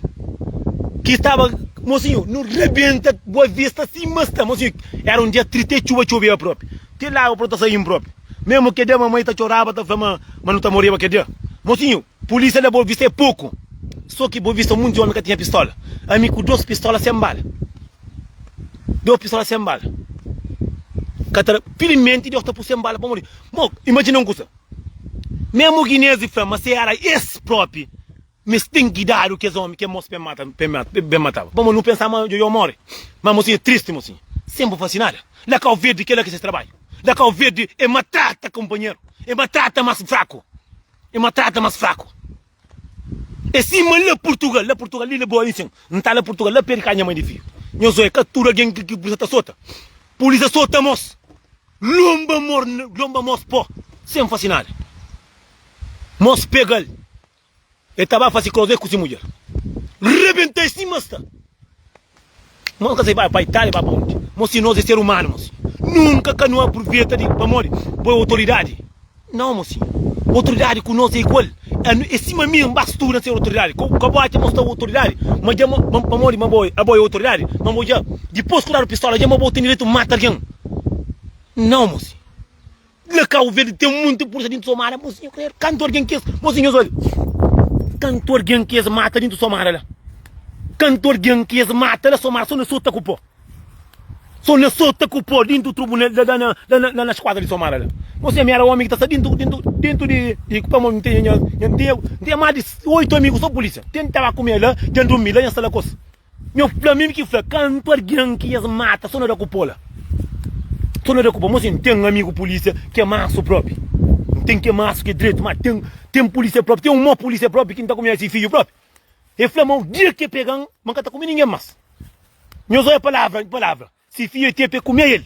ki staba, mosinhu, nu rebenta Boa Vista sima sta, mosinhu, era un dia triste, txuba txobeba propi, ti lagua pro ta sain propi, mesmu ke dia mamai ta txoraba ta fla ma ma nu ta moreba ke dia, mosinhu, polisia la Boa Vista é poku, so ki Boa Vista munti omi ka tinha pistola, ami ku dos pistola sen bala, dos pistola sen bala, ka ta, filimenti Deus ta pu sen bala pamodi, mo, imajina un kusa. Memu Guinezi fla ma se era es propi ma es ten ki dadu kes omi ke mos pa ben mataba. Pamodi nu pensa ma Djodjo more. Ma mosinha é tristi mosinha. Sen bu fasi nada. La Kau Verdi kela ki ses trabadju. La Kau Verdi é matrata kunpanheru. É matrata mas fraku. É matrata mas fraku. É sima la Purtugal. La Purtugal li la boa insin. N ta la Purtugal la pedi ka nha mai di fiju. Nhos oia ka tudu algen ki pulisa ta sota. Pulisa sota mos. Lomba mor lomba mos po sen fasi nada. Mos pegal. El ta ba fase krosé ku si mudjer. Rebenta-l sima sta. Mos ka sai ba pa Itália, ba pa undi. Mos si nos é ser umanu, mos. Nunka ka nu apruveta di pamodi bo é otoridadi. Nau, mos. Otoridadi ku nos é igual. É sima mi, N ba studa ser otoridadi. Ka bo atxa ma sta otoridadi, ma dja ma pamodi ma bo abo é otoridadi, ma bo dja dipôs ku dadu pistola dja ma bo ten direitu mata algen. Nau, mos. La Cabo Verde ten munti pursa dintu Somada, mosinhu credo, kantu argen ki es, mosinhu nhos odja, kantu argen ki es mata dintu Somada la, kantu argen ki es mata la Somada, so na sota ku po, so na sota ku po dintu trubunal, la na, la na, na skuadra di Somada la, mosinhu ami era omi ki ta sta dintu, dintu, dintu di, di, pamodi N ten nha, N ten, N ten mas di 8 amigu so pulisia, ten ta ba kume la, dja N durmi la, nha sta la kos. Nho fla mim ki fla kantu algen ki es mata so na da ku po la so na da ku po mo sin ten amigu pulisia ki é mansu propi N ten ki é mansu ki é dretu ma ten ten pulisia propi ten un mau pulisia propi ki N ta kume si fidju propi e fla ma un dia ki e pega-m ma N ka ta kume ningen mas Nhos oia palavra palavra si fidju e ten pa e kume el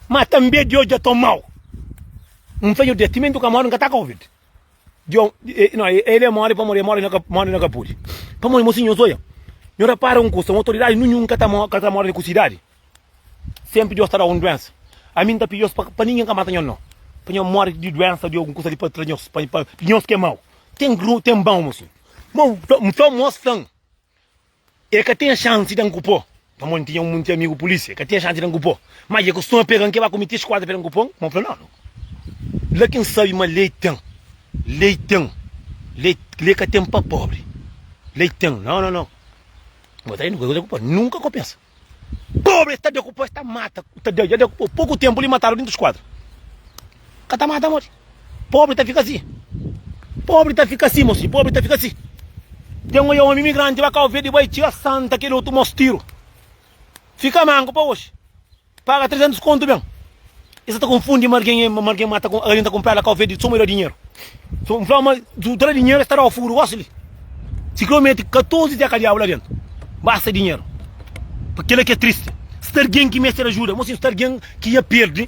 ma tanbe Dios dja tomau N fla nho Deus timenti N ka mori N ka ta ka obi-l. Djon, no, el é mori pamodi é mori na mori na ka pudi. Pamodi mosinhu, nhos oia, nho rapara un kusa, un otoridadi ninhun ka ta ka ta mori ku sidadi. Senpri Dios ta da un duensa. Ami N ta pidi Dios pa pa ningen ka mata nho no. Pa nho mori di duensa di algun kusa di pa tra nhos, pa pa nhos ki é mau. Ten gru, ten bau mosinhu. Ma N fla mos fla-m. E ka tinha xansi da-m ku pó, pamodi N tinha un munti amigu pulísia. E ka tinha xansi da-m ku pó. Má dja kustuma pega-m ke ba ku mi ti skuadra pa da-m ku pó. Má N fla, Nau, nau. La ki N sabe ma lei ten. Lei ten. Lei, lei ka ten pa pobri. Lei ten. Nau, nau, nau. N bota li, N da ku pó. Nunka ka pensa. Pobre es ta da ku po, es ta mata, ta da, dja da ku po. Poku tempu li matadu dintu skuadra. Ka ta mata modi. Pobre ta fika si. Pobre ta fika si, mosi, pobre ta fika si. Ten oia omi imigranti ba Kau Verdi bai txiga Santa kel otu mos tiru. Fika manku pa oxi. Paga 300 kontu ben. E sa ta konfundi ma argen ma argen mata argen ta kunpra la Kau Verdi so ma e da dinheru. So N fla ma su ta da dinheru es ta dau furu gosi li. Si kre meti 14 dia kadiabu la dentu. Basta dinheru. Pa kila ki é tristi. Sta argen ki meste ajuda, mosinhu sta argen ki ia perdi.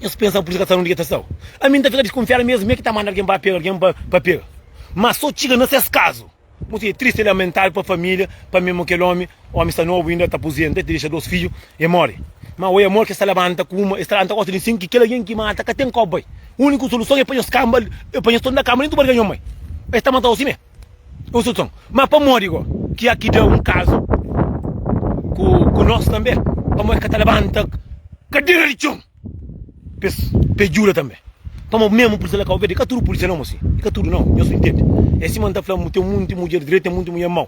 Es pensa ma pulisia ka ta sabe undi ki ta staba. Ami N ta fika diskunfiadu mesmu mi ki ta manda argen ba pega argen pa pega. Ma so txiga na ses kazu. Mosi é tristi, é lamentável pa família, pa mesmu kel omi, omi sta nobu inda, ta apuzenta, el ta dexa dos fidju, e móre. Ma oi amor ki es ta labanta ku uma, es ta labanta gosi di sin ki kel algen ki mata ka ten kau bai. Úniku soluson é pa nhos kanba, é pa nhos torna kamba dentu barriga nho mai. Es ta matau simé. É un soluson. Ma pamodi go ki a ki da un kazu ku ku nos tanbe? Pamodi es ka ta labanta kadera di txon. Pes pe djuda tanbe. Pamodi mesmu pulisia la Kau Verdi, ka tudu pulisia nau mosi, i ka tudu nau, nhos ntende. É sima N ta fla, ten munti mudjer dretu, ten munti mudjer mau.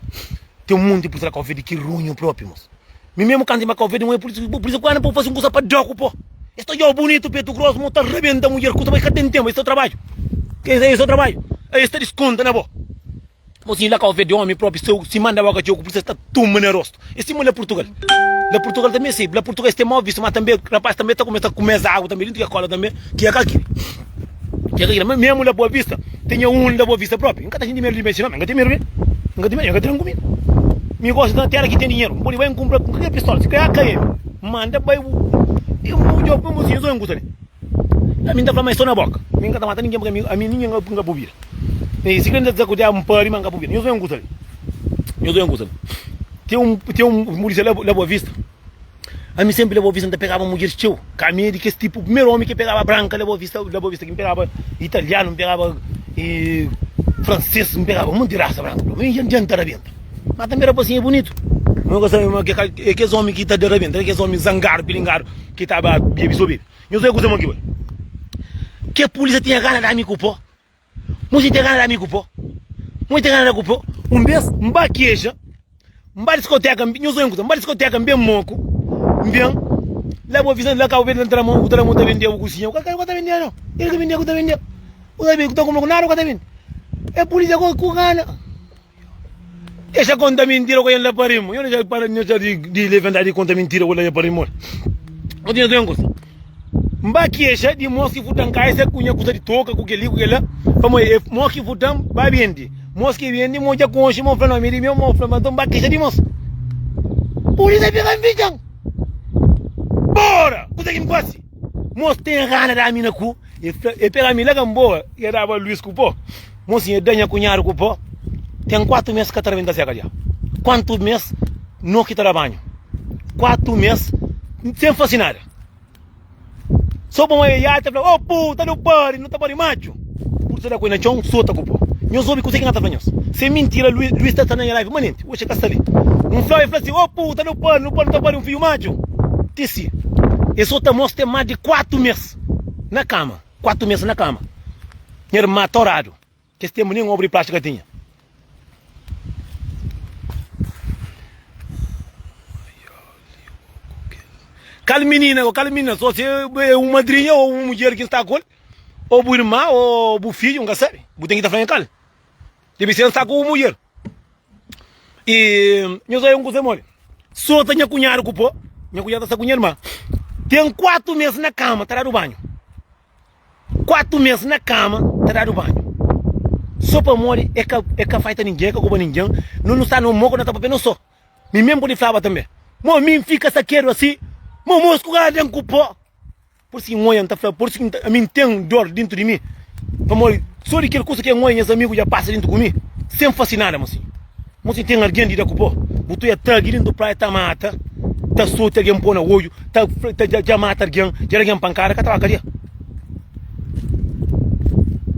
Ten munti pulisia la Kau Verdi ki runhu propi mos. Mi mesmu kantu N ba Kau Verdi, N oja pulisia, pulisia ku ana pa fasi un kusa pa da ku po. Es ta odjau bunitu, petu grosu, mo ta rabenta mudjer kusa, ma es ka ten tenpu, es ta trabadju. Es ta trabadju, es ta diskonta na bo. Mosinhu la Kau Verde omi propi seu si manda boka txeu ku pulisia sta tuma na rostu e sima la Purtugal la Purtugal tanbe si la Purtugal es ten mau vistu ma tanbe rapaz tanbe ta kumesa kume es agu tanbe dintu ke kola tanbe ki e ka kiri ki e ka kiri ma memu la Boa Vista tinha un la Boa Vista propi N ka ta sinti medu di mexi no N ka ten medu de N ka ten medu N ka ten kumida mi gosi na tera ki ten dinheru N podi bai N kumpra ku kalker pistola si kre AKM manda bai bu mosinhu so N kusa li. Ami N ta fla ma é so na boka. Mi N ka ta mata ningen, purki ami ningen N ka pubida. E si kre N ta fla ku diabu N pari, ma N ka pubida. Nhos oia un kusa li. Nhos oia un kusa li. Ten un, ten un pulisia la, la Boa Vista. Ami senpri la Boa Vista N ta pegaba mudjeris txeu. Ka ami é di kes tipu, primeru omi ki pegaba branka la Boa Vista, la Boa Vista ki N pegaba italianu, N pegaba e franses, N pegaba monti rasa branka. Mi dja N ta rabenta. Ma tanbe rapasinhu é bunitu. N ka sabe ma é kes omi ki ta rabenta, é kes omi zangadu, pilingadu ki ta ba bebe so bebe. Nhos oia kuza mo ki bai. Ke pulisa tinha gana da mi ku po. Mosi tinha gana da mi ku po. Mosi tinha gana da ku po. Un bes N ba kexa, N ba diskoteka, nhos oia un kuza, N ba diskoteka, N ben moku, N ben la Boa Vista, la Kabu Verdi, la N tra mon, ku tra mon ta bendeba kusinha. Ku ka ta bendeba nau. El ka bendeba ku ta bendeba. Ku ta bende, ku ta kumpra ku nada ku ka ta bende. E pulisa ku gana. Dexa konta mintira ku el la parimu. Nho dexa para nho dexa di di levanta di konta mintira ku el la parimu. Nho tinha ten kusa. Mba kexa di mos ki futan ka esa kunha kusa di toka ku keli ku kela. Pamo e mos ki futan ba bendi. Mos ki bendi mo dja konxi mo fla nomi di meu mo fla ma nton mba kexa di mos. Pulisa pega nfitxan. Bora! Kusa ki nfasi? Mos ten gana da mi na ku. E fla e pega mi la gamboa e daba Luis ku po. Mosinha da nha kunhadu ku pó Ten 4 mes ka ta rabenta seka dja Kuantu mes no ki ta da banhu 4 mes sen fasi nada So pa mai ya ta fla Oh puta nu pari nu ta pari matxu Puta ta da ku el na txon sota ku pó Nhos obi kuse ki na ta fla nhos Se mintira Luis ta sta na nha live manenti Oxi ka sta li N fla el fla si Oh puta nu pari nu pari nu ta pari un fidju matxu Ti si E sota mos ten mas di 4 mes na kama. 4 mes na kama. Nha irma toradu. Kes tempu nen obra di plastika tinha. Kal minina, kal minina, so se é un madrinha ou un mudjer ki sta ku el, ou bu irma ou bu fidju, N ka sabe. Bu ten ki ta fla-m kal. Debe ser N sta ku bu mudjer. E nhos oia un kuza moli. Sota nha kunhadu ku po, nha kunhadu ta sta ku nha irma. Ten 4 mes na kama ta dadu banhu. 4 mes na kama ta dadu banhu. So pamodi e ka e ka faita ningen, e ka koba ningen. No nu sta no mo ku no ta papia no so. Mi mesmu pudi flaba tanbe, Mo mi N fika sakedu asi, mo mos ku ka den ku po. Pur isu ki N oia, N ta fla, pur isu ki ami N ten dor dintu di mi, pamodi so di kel kusa ki N oia nhas amigu dja pasa dintu ku mi, sen fase nada. Mosinhu, mosinhu, ten algen di da ku bo, bu ta oia tagi dintu praia ta mata, ta soti algen po na odju, ta ta dja mata algen, dja da algen pankada, ka ta ba kadia.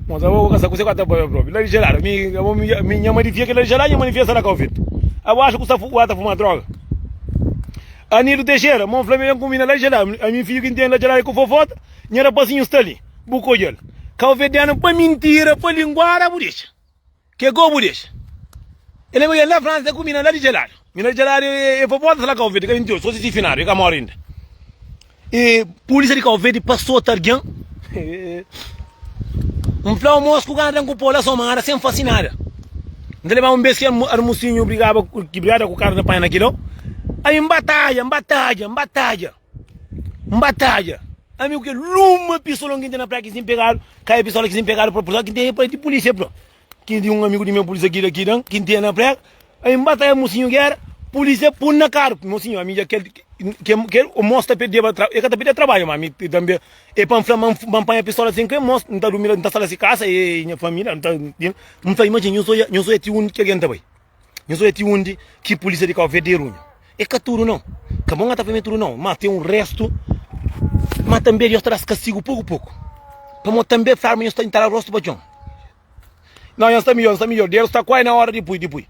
Mos, abo bo ka sa kuse ku ata papia propi, la di jeladu, mi abo mi nha madifia ki la di jeladu, nha madifia sta na kau fetu. Abo axa ku sta ku ata fuma droga? Anilo Teixeira, Mon fla mi ben ku mi na la ami fidju ki N ten la é ku fofota, nha rapasinhu sta li, bu ka odja-l. Kauverdianu pa mintira, pa linguara bu dexa. Ke go bu dexa. El é odja-l na Fransa ku mi na la di geladu. Mi na geladu é fofota sta la Kau Verdi, ka 28, so si si finadu, e ka mora inda. E pulisia di Kau Verdi pa sota algen. N fla-u mos ku gana dan ku po la somada sen fasi nada. N ta leba un bes ki armusinhu brigaba ki brigada ku karu na panha na kilau. Ami N batadja, N batadja, N batadja, N batadja. Ami ku kel luma pistolon ki N ten na praia ki sin pegadu, ka e pistola ki sin pegadu pa ki N ten pa di pulisia pro. Ki di un amigu di meu pulisia ki da ki dan ki N ten na praia. Ami N batadja musinhu gera, pulisia pun na karu. Musinhu ami dja kel kel o mos ta perdeba e ka ta perdeba trabadju ma ami tambe E pa N fla ma N panha pistola sen kre, mos, N ta durmi la, N ta sta la si kasa e nha familia, N ta, N fla, imajina, nhos oia, nhos oia ti undi ki algen ta bai, nhos oia ti undi ki pulisia di Kau Verdi e runhu. E ka tudu nau, ka bon ata fla ma e tudu nau, ma ten un restu, ma tanbe Deus ta das kastigu poku poku, pamodi tanbe fladu ma nhos ta intara rostu pa txon. Nau, nhos sta midjor, nhos sta midjor, Deus sta kuai na ora di pui, di pui.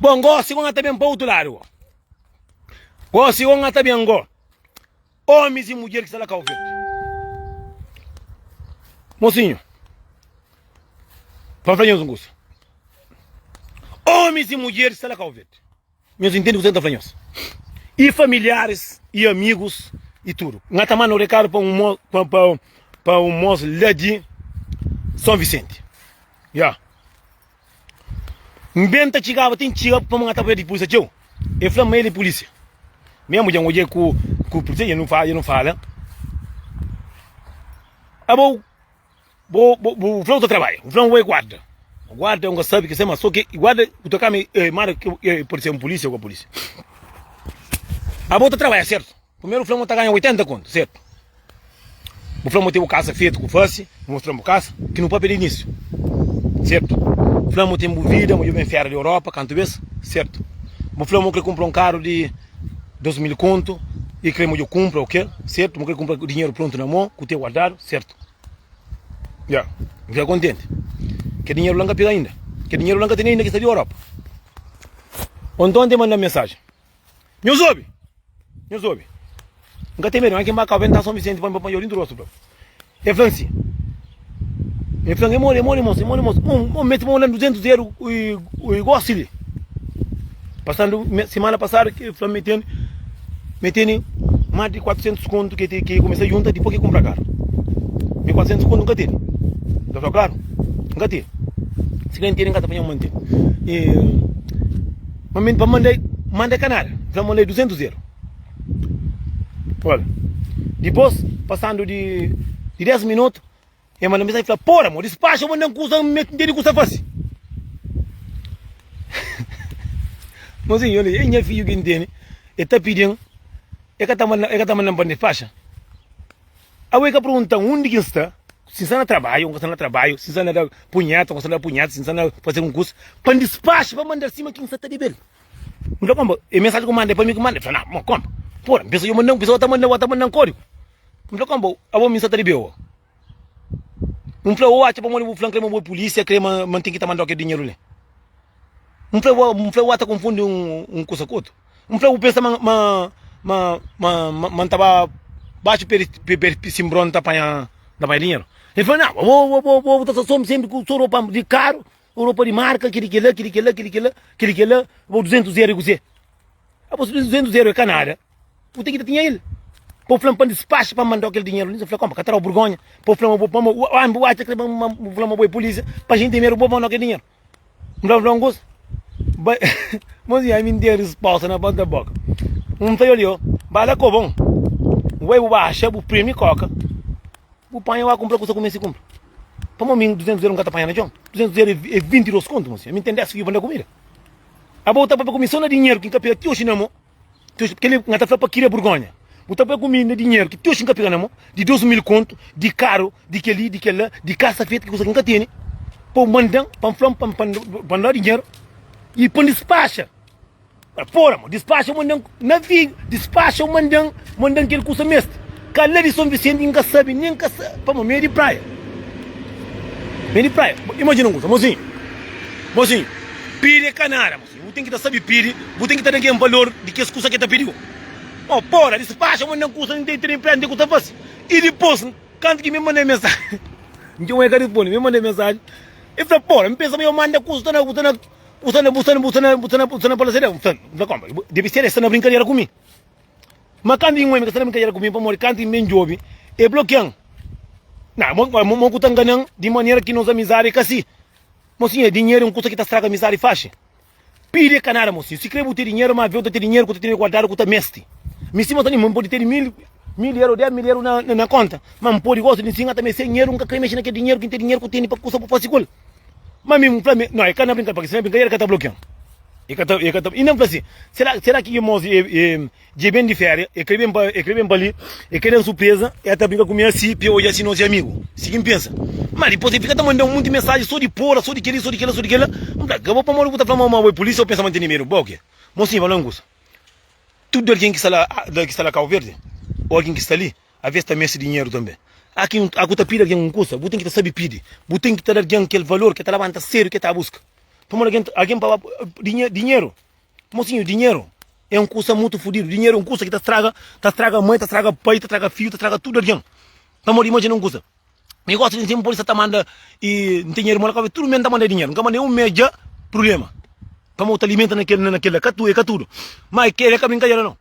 Bon, gosi go N ta ben pa utu ladu go, gosi go N ta ben go. Omis i mudjer ki sta la Kau Verdi. Mosinhu, pa N fla nhos un kusa. Omis i mudjer ki sta la Kau Verdi. Nhos intende kuzê ki N ta fla nhos. I familiaris i amigus i tudu. N ta manda un rekadu pa un mo, pa, pa, pa un mos la di Son Visenti. Ya. N ben ta txigaba, ten txiga pamodi N ka ta pabia di pulisia txeu. El fla-m ma el é pulisia. Mesmu dja N odja-l ku ku pulisia, dja nu fala, dja nu fala. Abo, bo, bo, bu fla bu ta trabadja, bu fla-m bo é guarda. Guarda, N ka sabe ki se, ma so ki guarda ku ta kama é mara ki el pode ser un pulisia o ka pulisia. Abo ta trabadja, sertu? Primeru bu fla-m bu ta ganha 80 kontu, sertu? Bu fla-m bu ten bu kasa fetu ku fase, bu mostra-m bu kasa, ki nu papia di inisiu, sertu? Bu fla-m bu ten bu vida, bu dja ben fera di Europa kantu bes, sertu? Bu fla-m bu kre kunpra un karu di 2000 kontu i kre ma dja kunpra o ke, sertu? Bu kre kunpra ku dinheru prontu na mon, ku te guardadu, sertu? Ya, N fika kontenti. Kel dinheru la N ka pega inda. Kel dinheru la N ka tene inda ki sta di Europa. Ontonte manda-m mensajen. Nhos obi! Nhos obi! N ka ten medu, má ken ba kau ben ta Son Visenti pa N panha-u dintu rostu, fla. El fla-m si. El fla-m, é modi, é modi, mosu, é modi, mosu. Un, un mete pa manda-m 200 eru i, i gosi li. Pasandu, simana pasadu, el fla-m, mi ten, mi tene más di 400 kontu ki ki kumesa junta dipôs ki kunpra karu. Mi 400 kontu N ka tene. N ta fla-u klaru, N ka tene. Si ka N tene, N ka ta panha-u mantê. E. Ma mi pa mandai, manda ka nada. Fla mandai 200 euro. Olha. Dipôs, passandu di di 10 minutu, e manda mensagem fla, Porra, mo, despacha, mandan kusa, me ntende kusa fasi. Mozinho, olha, é nha fidju ki ntende, e ta pidin, e ka ta manda, e ka ta mandan pa despacha. Abo e ka perguntan undi ki N sta. Si N sta na trabadju, N ka sta na trabadju, si N sta na da punheta, N ka sta na da punheta, si N sta na faze un kusa, pa N dispaxa, pa N manda-l sima ki N sta ta debe-l. N fla, Konpa, e mensaji ku N manda é pa mi ki manda? El fla, Nau, konpa, pora, N pensa dja manda-m, N pensa bo ta manda-m, bo ta manda-m kódigu. N fla, Konpa, abo mi N sta ta debe-u. N fla, Ô, atxa pamodi bu fla-m kre ma bo é pulísia, kre ma N ten ki ta manda-u kel dinheru li. N fla, N fla, bu ta konfundi un kusa ku otu. N fla, bu pensa ma ma ma ma ma N ta ba baxu pé di pé di sinbron ta panha ta panha dinheru? El fla, nau, bo bo bo bu ta sta sô senpri ku sô ropa di karu, ropa di marka, kili kila, kili kila, kili kila, kili kila, bo 200 eru é kuzê? Abo si 200 eru é ka nada, bu ten ki ta tinha el. Pa bu fla-m pa N dispaxa pa N manda-u kel dinheru li, N fla, konpa, ka ta da-u burgonha pa bu fla ma bo ma bu atxa kre ma bu fla ma bo é pulísia pa jenti medu bo manda-u kel dinheru? N fla, fla un kusa, bai, mozinha, ami N ten risposta na ponta boka. N fla el, bai la kobon, bu bai bu baxa, bu primi koka, bu panha, bu ba kunpra kusa ku meste kunpra. Pamodi mi 200 euro N ka ta panha na txon? 200 euro é 22 kontu, mozinha, ami N ten 10 fidju pa N da kumida. Abo bu ta papia ku mi so na dinheru ki N ka pega ti oxi na mo. Kel-li N ta fla pa kria burgonha. Bu ta poi ku mi na dinheru ki ti oxi N ka pega na mo, di 2000 kontu, di karu, di kel-li, di kel-la, di kasa fetu, ki kusa ki N ka tene, pa bu manda-m, pa N fla-m pa N da dinheru i pa N dispaxa. Pora, mo, dispaxa manda-m na vi, dispaxa manda-m, manda-m kel kusa meste. Ka la di Son Visenti N ka sabe, nen ka sa, pamodi mi é di praia. Mi é di praia. Imajina un kusa, mozinhu, mozinhu, pidi é ka nada, mozinhu. Bu ten ki ta sabe pidi, bu ten ki ta da algen valor di kes kusa ki el ta pidi-u. Ó, pora, dispaxa, manda kusa, N ten ki tene presa, N ten kusa pa fase. I dipôs, kantu ki mi manda mensaji, N txoma el ka risponde, mi manda mensaji, el fla, pora, N pensa ma yo manda kusa, bu sta na, bu sta na, bu sta na, bu sta na, bu sta na, bu sta na, bu sta na pala sedeu. N fla, N fla, konpa, debe ser el sta na brinkadera ku mi. Ma kantu ki N omi ka sta na brinkadera ku mi, pamodi kantu ki N ben djobe, el blokia-m. Na, mo ku ta ngana-m di manera ki nos amizadi é ka si. Mosinha, dinheru é un kusa ki ta straga amizadi faxi. Pidi é ka nada, mosinhu. Si kre bu ten dinheru, ma aveu ta ten dinheru ku ta tene guardadu ku ta meste. Mi sima ta anima, N pode tene mil, mil eru, 10.000 eru na, na konta. Ma N pode gosta di nsin, ata meste dinheru, N ka kre mexe na kel dinheru ki N ten dinheru ku tene pa kusa bu fase ku el. Ma mi N fla mi, no, e ka na brinka, pabia si na brinkadeira e ka ta blokian. E ka ta, e ka ta, inda N fla si, sera, sera ki mos e, e Dje ben di féria, e kre ben pa, e kre ben pa li, e kre da-m surpreza, e ta brinka ku mi asi, pa e odja si nos é amigu. Si ki N pensa. Má dipôs e fika ta manda-m munti mensaji sô di pora, sô di kel-li, sô di kel-la, sô di kel-la. N fla, Ka bo pamodi bu ta fla ma ma bo é pulísia ô pensa ma N tene medu? Bo ke? Mosinhu, fala un kusa. Tudu algen ki sta la, ki sta la Kau Verdi, ô algen ki sta li, aves ta meste dinheru tanbê. A ki, a ku ta pidi algen un kusa, bu ten ki ta sabe pidi. Bu ten ki ta da algen kel valor ki el ta labanta sédu ki el ta buska. Pamodi algen, algen pa ba, dinheru, Mosinhu, dinheru é un kusa mutu fudidu. Dinheru é un kusa ki ta straga, ta straga mãe, ta straga pai, ta straga fidju, ta straga tudu algen. Pamodi imajina un kusa, mi gosta di nsin, pode sa ta manda i N ten nha irmon la tudu mes N ta manda dinheru, N ka manda un mes dja prubléma. Pamodi ta alimenta na kel na kel la, ka tu, é ka tudu. Ma kel é ka brinkadera nau.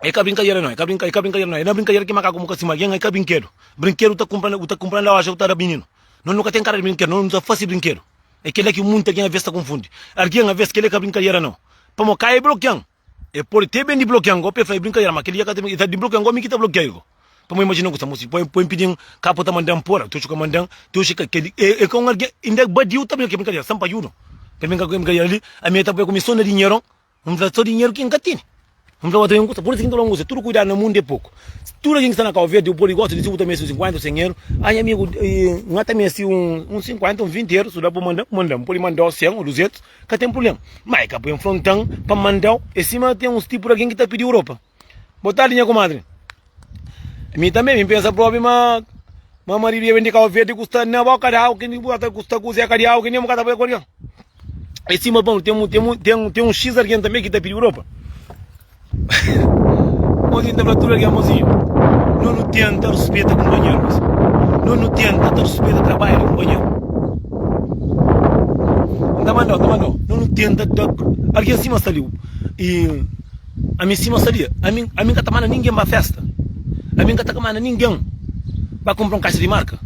É ka brinkadera nau, é ka brinka, é ka brinkadera nau. É na brinkadera ki makaku muka sima algen, é ka brinkedu. Brinkedu ta kunpra, bu ta kunpra na loja, bu ta da mininu. Nos nu ka ten kara di brinkedu, nos nu ta fasi brinkedu. É kel-la ki munti algen aves ta konfundi. Algen aves, kel-la é ka brinkadera nau. Pamodi ka é blokian. E pode te ben di blokian go pa e fla é brinkadera, ma kel-li ka ta, e ta di blokian go mi ki ta blokia el go. Pamodi imajina ku sta musi, poi, poi pidin ka po ta mandan pora, tuxu ka mandan, tuxu ka kel-li. É, é ka un algen, inda badiu ta brinka ke brinkadera, san pa judu. Pa brinka ku brinkadera li, ami e ta poi ku mi so na dinheron. N fla, Sô dinheru ki N ka tene. N fla, Bo ta ben kusa. Pur isu ki N ta fla un kusa, tudu kuidadu na mundu é poku. Tudu algen ki sta na Kau Verdi, bu pode gosta di si bu ta meste un 50 ô 100 eru. Ah, nha amigu, N ka ta meste un 50, un 20 eru, si da pa manda-m, manda-m. N pode manda-u 100 ô 200, ka ten prubléma. Má e ka poi nfronta-m pa N manda-u. É sima ten uns tipu di algen ki ta pidi ropa. Bo tardi nha kumadri. Mi tanbe mi pensa propi ma ma maridu ia ben di Kau Verdi ku sta na boka di agu ki bu ta ku sta ku zeka di agu ki nen bu ka ta bai ku algen. É sima bom ten ten ten ten un xis algen tanbe ki ta pidi ropa. Mozinhu ta fla tudu algen mozinhu no nu tenta ruspeta kunpanheru mozinhu. No nu tenta ta ruspeta trabadju di kunpanheru. N ta mandau, n ta mandau. No nu tenta da algen sima sta li i. Ami sima sabia, ami ami ka ta manda ningen ba festa, ami ka ta manda ningen ba kunpra un kaxa di marka.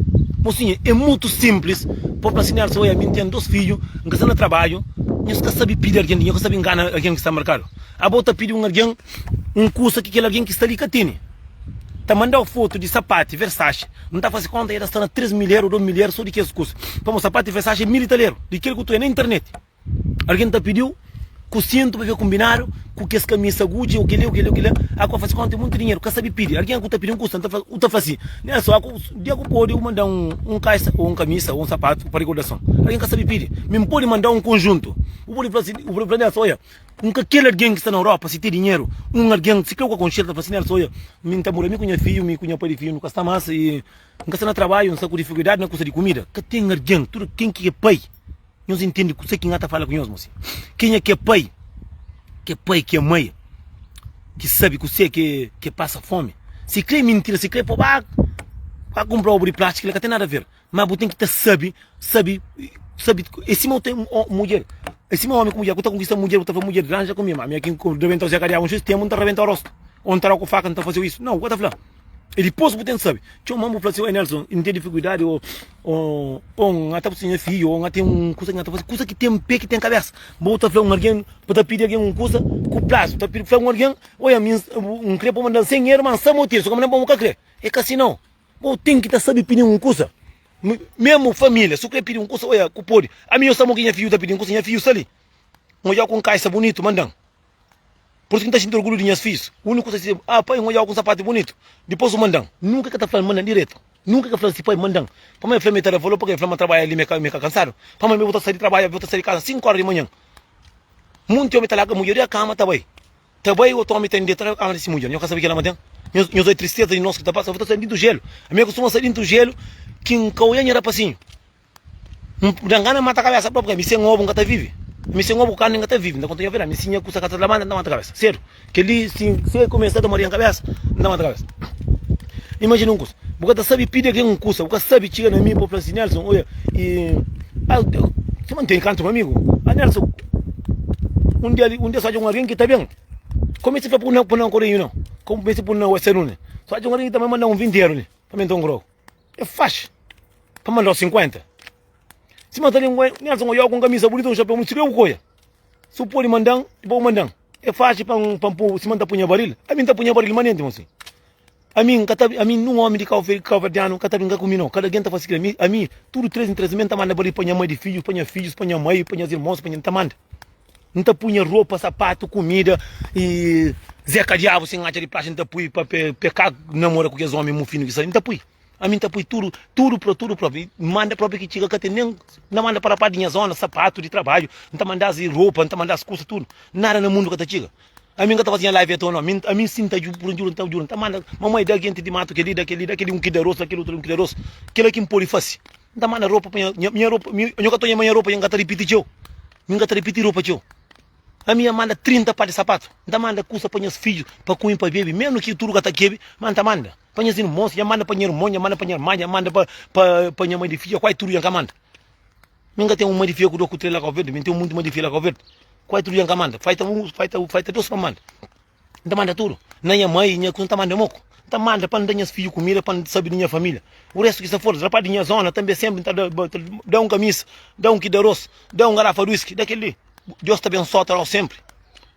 Mosinha, é mutu sinplis pa fla si Nelson, oia, ami N ten dos fidju, N ka sta na trabadju, nhos ka sabe pidi algen dinheru, ka sabe ngana algen ki sta markadu. Abo ta pidi un algen un kusa ki kel algen ki sta li ka tene. Ta mandau fotu di sapati Versace, N ta fase konta, e ta sta na 3.000 eru, 2.000 eru, so di kes kusa. Pamodi sapati Versace é mil i tal eru, di kel ku tu é na internet. Algen ta pidiu. Ku sintu pa fika konbinadu ku kes kamisa Gucci o keli o keli o kila. Aku fasi konta monti dinheru ka sabi pidi. Algin ku ta pidi un kusa nta fla u ta fla si, Nelson aku dia ku podi u manda un un kaisa o un kamisa o un sapatu pa rikordason. Algin ka sabi pidi. Mi N podi manda un konjuntu. U podi fla si, u podi fla Nelson oia un ka kel algin ki sta na Europa si ten dinheru un algin si kre ku ka konxel ta fla si Nelson oia mi N ta mora mi ku nha fiju mi ku nha pai di fiju nu ka sta mas i N ka sta na trabadju N sta ku difikuldadi na kusa di kumida. Ka ten algin tudu ken ki e pai. Nhos intende kuse ki N ta fala ku nhos, mosi? Kenha ki é pai, ki é pai, ki é mai, ki sabe kuse ki é pasa fomi, si kre mintira, si kre po ba ba kunpra obu di plástiku, kila ka ten nada ver. Ma bu ten ki ta sabe, sabe, sabe, é sima bu ten mudjer, é sima omi ku mudjer, ku ta konkista mudjer, bu ta fla mudjer, ranja ku mi, ma mi ki N rebenta-u Zé Kadiabu, N xis temu, N ta rebenta-u rostu, ô N ta da-u ku faka, N ta faze-u isu. Nau, bu ka ta fla. E dipôs bu ten sabe. Txoma-m bu fla si, Oi Nelson, N ten difikuldadi ô ô ô N ta puse nha fidju ô N ten un kusa ki N ta fase, kusa ki ten pé ki ten kabésa. Bu ta fla un algen, bu ta pidi algen un kusa ku prazu. Bu ta pidi fla un algen, Oi ami N kre pa bu manda-m 100 eru, ma N sa ma bu tene, si bu ka manda-m pa bu ka kre. É ka si nau. Bu ten ki ta sabe pidi un kusa. Mésmu família, si bu kre pidi un kusa, oia ku pode. Ami yo sa mo ki nha fidju ta pidi un kusa, nha fidju sta li. N odja-u ku un kaisa bunitu, manda-m. Pur isu ki N ta xinti orgulhu di nhas fidjus. Úniku kuza ki Ah, pai, N odja-u ku un sapatu bunitu. Dipôs u manda-m. Nunka ka ta fla-m manda-m diretu. Nunka ka fla-m si pai, manda-m. Pamodi el fla-m el ta da valor pabia el fla-m ma trabadja li mi ka mi ka kansadu. Pamodi mi bu ta sai di trabadja, bu ta sai di kaza sinku óra di manhan. Munti ómi ta larga mudjer di kama ta bai. Ta bai otu ómi ta indeta na kama di si mudjer. Nhos ka sabe kila ma ten? Nhos nhos odja tristeza di nos ki ta pasa. Bu ta sai dintu jelu. Ami e kustuma sai dintu jelu ki N ka odja nha rapasinhu. N da ngana mata kabesa propi, ami sen obu N ka ta vivi. Ami sen obu ku karni N ka ta vivi. N ta konta nha verdadi, ami si nha kusa ka ta labanta N ta mata kabesa sedu. Kel-li si si el kumesa ta morian kabesa, N ta mata kabesa. Imajina un kusa, bu ka ta sabi pidi algen un kusa, bu ka sabi txiga na mi pa fla si Nelson, oia, i ah, suma N tene kantu amigu, ah Nelson, un dia un dia so odja un algen ki ta ben, kumesa fla pa na korinhu nau, kumesa pun na western union, so odja un algen ki ta ben manda un 20 eru li pa mi nton grogu. É faxi pa mandau 50. Sima ta lingua, Nelson oiau ku un kamisa bunitu, un xapéu bunitu, si kre bu koia. Si bu pode mandan, bo mandan. É faxi pa N pa N pô, sima N ta pô nha baril. Ami N ta pô nha baril manenti, mosinhu. Ami N ka ta, ami nun omi di kauverdianu ka ta brinka ku mi nau. Kada algen ta fasi kila. Mi, ami tudu tres en tres mes N ta manda baril pa nha mai di fidjus, pa nha fidjus, pa nha mai, pa nhas irmons, pa nha, N ta manda. N ta pui nha ropa, sapatu, kumida i Zeka Diabu si N atxa di praxa N ta pui pa pe ka namora ku kes omi mufinu ki sta li. N ta pui. Ami N ta pui tudu, tudu pro, tudu propi. N manda propi ki txiga ka ten nen N ta manda pa rapaz di nha zona sapatu di trabadju, N ta manda-s ropa, N ta manda-s kusa tudu. Nada na mundu ka ta txiga. Ami N ka ta fasi nha live atoa nau. Ami, ami si N ta jura, N jura, N ta jura, N ta manda mamai da genti di matu kel-li, da kel-li, da kel-li un ki da rosu, da kel otu un ki da rosu. Kel-la ki N pode fasi. N ta manda ropa pa nha, nha, nha ropa, mi, nho ka ta oja ma nha ropa, nha ka ta ripiti txeu. Mi N ka ta ripiti ropa txeu. Ami nha manda 30 par di sapatu. N ta manda kusa pa nhas fidju, pa kume, pa bebe, menu ki tudu ka ta kebe, ma N ta manda. Pa nhas irmons, nha manda pa nha irmon, nha manda pa nha irma, nha manda pa, pa, pa nha mai di fidju, kuai tudu nha ka manda. Mi N ka ten un mai di fidju ku dos ku tres la Kau Verdi, mi N ten munti mai di fidju la Kau Verdi. Kuai tudu nha ka manda. Faita un, faita, faita dos pa manda. N ta manda tudu. Na nha mai, nha kuza, N ta manda moku. N ta manda pa N da nhas fidju kumida, pa N sabe di nha família. O restu ki sta fora, rapaz di nha zona, tanbe senpri N ta da, da un kamisa, da un ki di aros, da un garafa di whisky, da kel-li. Deus ta abensoa, ta da-u senpri.